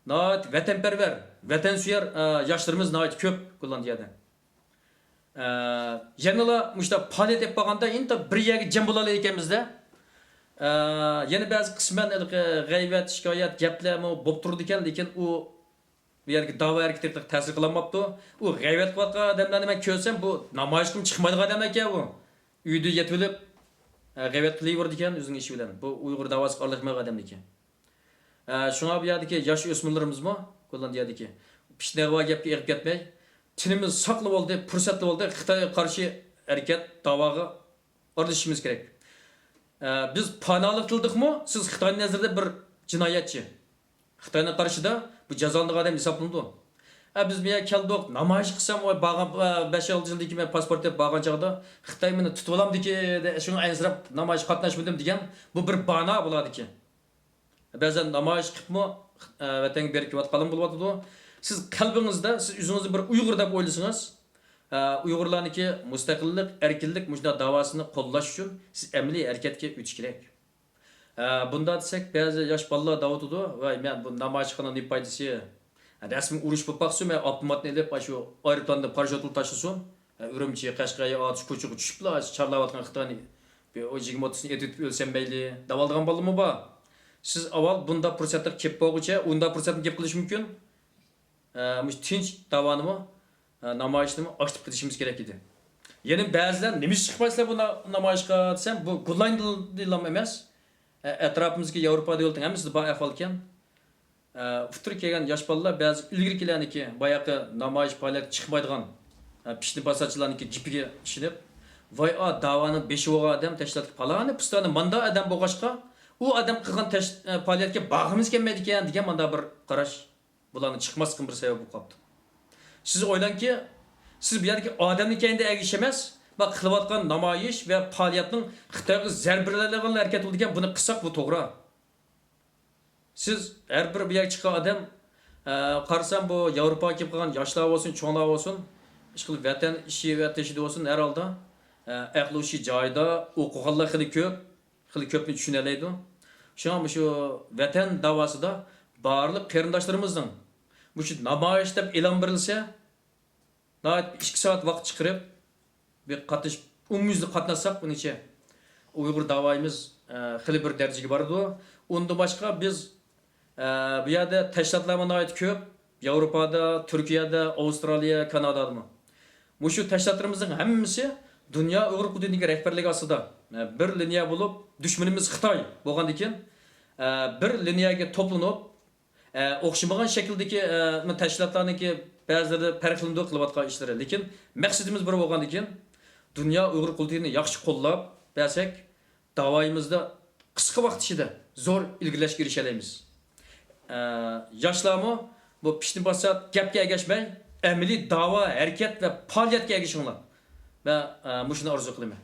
ناھايىتى ۋەتەنپەرۋەر، ۋەتەنسۆيەر، ئە، ياشلىرىمىز ناھايىتى كۆپ گوللاندىيەدە. ئە، يەنىلا مۇشۇنداق پائالىيەت ئېلىپ بارغاندا ئىنتايىن بىر يەرگە جەم بولالايدىكەنمىز-دە. ئە، يەنە بەزى قىسمەن ھېلىقى غەيۋەت، شىكايەت، گەپلەرمۇ بولۇپ تۇرىدىكەن، لېكىن ئۇ بۇ يەردىكى داۋا ھەرىكىتىگە تەسىر قىلالماپتۇ. ئۇ غەيۋەت قىلىۋاتقان ئادەملەرنى مەن كۆرسەم، بۇ نامايىشقىمۇ چىقمايدىغان ئادەم ئىكەن ئۇ. ئۆيدە يېتىۋېلىپ، ئە، غەيۋەت قىلىۋېرىدىكەن ئۆزىنىڭ ئىشى بىلەن. بۇ ئۇيغۇر داۋاسىغا ئارىلاشمايدىغان ئادەم ئىكەن. ئە، شۇڭا بۇ يەردىكى ياش ئۆسمۈرلىرىمىزمۇ گوللاندىيەدىكى پىتنە-ئىغۋا گەپكە ئېغىپ كەتمەي، تېنىمىز ساقلا بولدى، پۇرسەتلا بولدى، خىتايغا قارشى ھەرىكەت، داۋاغا ئارىلىشىشىمىز كېرەك. ئە، بىز پاناھلىق تىلىدۇقمۇ، سىز خىتاينىڭ نەزىرىدە بىر جىنايەتچى. خىتاينىڭ قارىشىدا بۇ جازالىنىدىغان ئادەم ھېسابلىنىدۇ. ئە، بىز بۇ يەرگە كەلدۇق، نامايىش قىلسام، ۋاي، بارغان، ئە، بەش-ئالتە يىلدىن كېيىن مەن پاسپورت ئېلىپ بارغان چاغدا خىتاي مېنى تۇتۇۋالامدىكى، دە-، شۇڭا ئەنسىرەپ نامايىشقا قاتناشمىدىم دېگەن، بۇ بىر بانا بۇلاردىكى. بەزەن نامايىش قىلىپمۇ، ئە، ۋەتەنگە بېرىپ كېلىۋاتقانلىرىمۇ بولۇۋاتىدۇ. سىز قەلبىڭىزدە، سىز ئۆزىڭىزنى بىر ئۇيغۇر دەپ ئويلىسىڭىز، ئە، ئۇيغۇرلارنىڭكى مۇستەقىللىق، ئەركىنلىك مۇشۇنداق داۋاسىنى قوللاش ئۈچۈن سىز ئەمەلىي ھەرىكەتكە ئۆتۈش كېرەك. ئە، بۇنداق دېسەك، بەزى ياش بالىلار دەۋاتىدۇ، ۋاي، مەن بۇ نامايىشخانىنىڭ نېمە پايدىسى؟ رەسمىي ئۇرۇش بولۇپ باقسۇن، مەن ئاپتوماتنى ئېلىپ، ئاشۇ ئايروپىلاندىن پاراشوتلا تاشلىسۇن. ئۈرۈمچى، قەشقەرگە، ئاتۇش كوچىغا چۈشۈپلا، چارلاۋاتقان خىتاينى بىر يىگىرمە ئوتتۇزنى ئېتىۋېتىپ ئۆلسەم مەيلى، دەۋالىدىغان بالىمۇ بار. سىز ئاۋۋال بۇنداق پۇرسەتلەر كېلىپ بولغۇچە، ئۇنداق پۇرسەتنى گەپ قىلىش مۇمكىن. ئە، مۇشۇ تىنچ داۋانىمۇ، ئە، نامايىشنىمۇ ئاكتىپ قىلىشىمىز كېرەك ئىدى. يەنە بەزىلەر، نېمە ئىش چىقمايسىلەر بۇ نا-، نامايىشقا دېسەم، بۇ گوللاندىيىلام ئەمەس. ئە، ئەتراپىمىزدىكى ياۋروپا دۆلىتىنىڭ ھەممىسىدە بار ئەھۋالكەن. ئە، ئۇتتۇرا كەلگەن ياش بالىلار بەزى ئىلگىرىكىلەرنىڭكى، باياقى نامايىش پائالىيەتكە چىقمايدىغان، ئە، پىتنە پاساتچىلارنىڭكى گېپىگە ئىشىنىپ، ۋاي، ئا، داۋانىڭ بېشى بولغان ئادەم تەشكىلاتقا پالانى، پۇستانى مانداق ئادەم بولغاچقا، ئۇ ئادەم قىلغان تەش-، ئە، پائالىيەتكە بارغۇمىز كەلمەيدىكەن دېگەن مانداق بىر قاراش. بۇلارنىڭ چىقماسلىقىنىڭ بىر سەۋەبى بولۇپ قاپتۇ. سىز ئويلاڭكى، سىز بۇ يەردىكى ئادەمنىڭ كەينىدە ئەگىشىش ئەمەس، بۇ قىلىۋاتقان نامايىش ۋە پائالىيەتنىڭ خىتايغا زەربە بېرىدىغان ھەرىكەت بولىدىكەن، بۇنى قىلساق بۇ توغرا. سىز ھەر بىر بۇ يەرگە چىققان ئادەم، ئە، قارىسام بۇ ياۋروپاغا كېلىپ قالغان ياشلار بولسۇن، چوڭلار بولسۇن، ئىشقىلىپ ۋەتەن ئىشى ۋە تېشىدا بولسۇن، ھەر ھالدا، ئە، ئەقلى ھوشى جايىدا، ئوقۇغانلار خېلى كۆپ، خېلى كۆپنى چۈشىنەلەيدۇ. شۇڭا مۇشۇ ۋەتەن داۋاسىدا بارلىق قېرىنداشلىرىمىزنىڭ مۇشۇ نامايىش دەپ ئېلان بېرىلسە، ناھايىتى ئىككى سائەت ۋاقىت چىقىرىپ، بىر قاتنىشىپ، ئومۇميۈزلۈك قاتناشساق، مېنىڭچە ئۇيغۇر داۋايىمىز، ئە، خېلى بىر دەرىجىگە بارىدۇ. ئۇندىن باشقا بىز، ئە، بۇ يەردە تەشكىلاتلارمۇ ناھايىتى كۆپ. ياۋروپادا، تۈركىيەدە، ئاۋسترالىيە، كانادادىمۇ. مۇشۇ تەشكىلاتلىرىمىزنىڭ ھەممىسى دۇنيا ئۇيغۇر قۇرۇلتىيىنىڭ رەھبەرلىكى ئاستىدا، ئە، بىر لىنىيە بولۇپ، دۈشمىنىمىز خىتاي بولغاندىكىن، ئە، بىر لىنىيەگە توپلىنىپ، ئە، ئوخشىمىغان شەكىلدىكى، ئە، تەشكىلاتلارنىڭكى بەزىلىرى پەرقلىنىدۇ قىلىۋاتقان ئىشلىرى. لېكىن مەقسىتىمىز بىر بولغاندىكىن، دۇنيا ئۇيغۇر قۇرۇلتىيىنى ياخشى قوللاپ بەرسەك، داۋايىمىزدا قىسقا ۋاقىت ئىچىدە زور ئىلگىرىلەشكە ئېرىشەلەيمىز. ئە، ياشلارمۇ بۇ پىشتىن باسات گەپكە ئەگەشمەي، ئەمەلىي داۋا، ھەرىكەت ۋە پائالىيەتكە ئەگىشىڭلار. مەن، ئە، مۇشۇنى ئارزۇ قىلىمەن.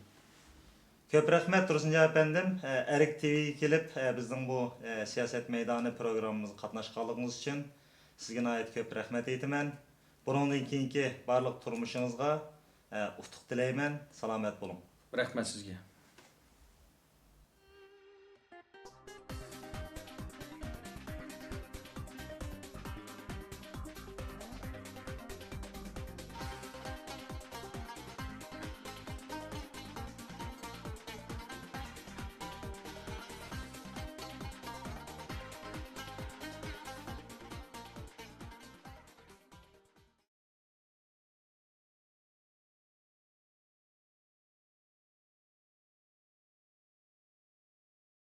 كۆپ رەھمەت، تۇرسۇنجان ئەپەندىم، ئە، ئەرك تىۋىگە كېلىپ، ئە، بىزنىڭ بۇ، ئە، سىياسەت مەيدانى پروگراممىمىزغا قاتناشقانلىقىڭىز ئۈچۈن. سىزگە ناھايىتى كۆپ رەھمەت ئېيتىمەن. بۇنىڭدىن كېيىنكى بارلىق تۇرمۇشىڭىزغا، ئە، ئۇتۇق تىلەيمەن. سالامەت بولۇڭ. رەھمەت سىزگە.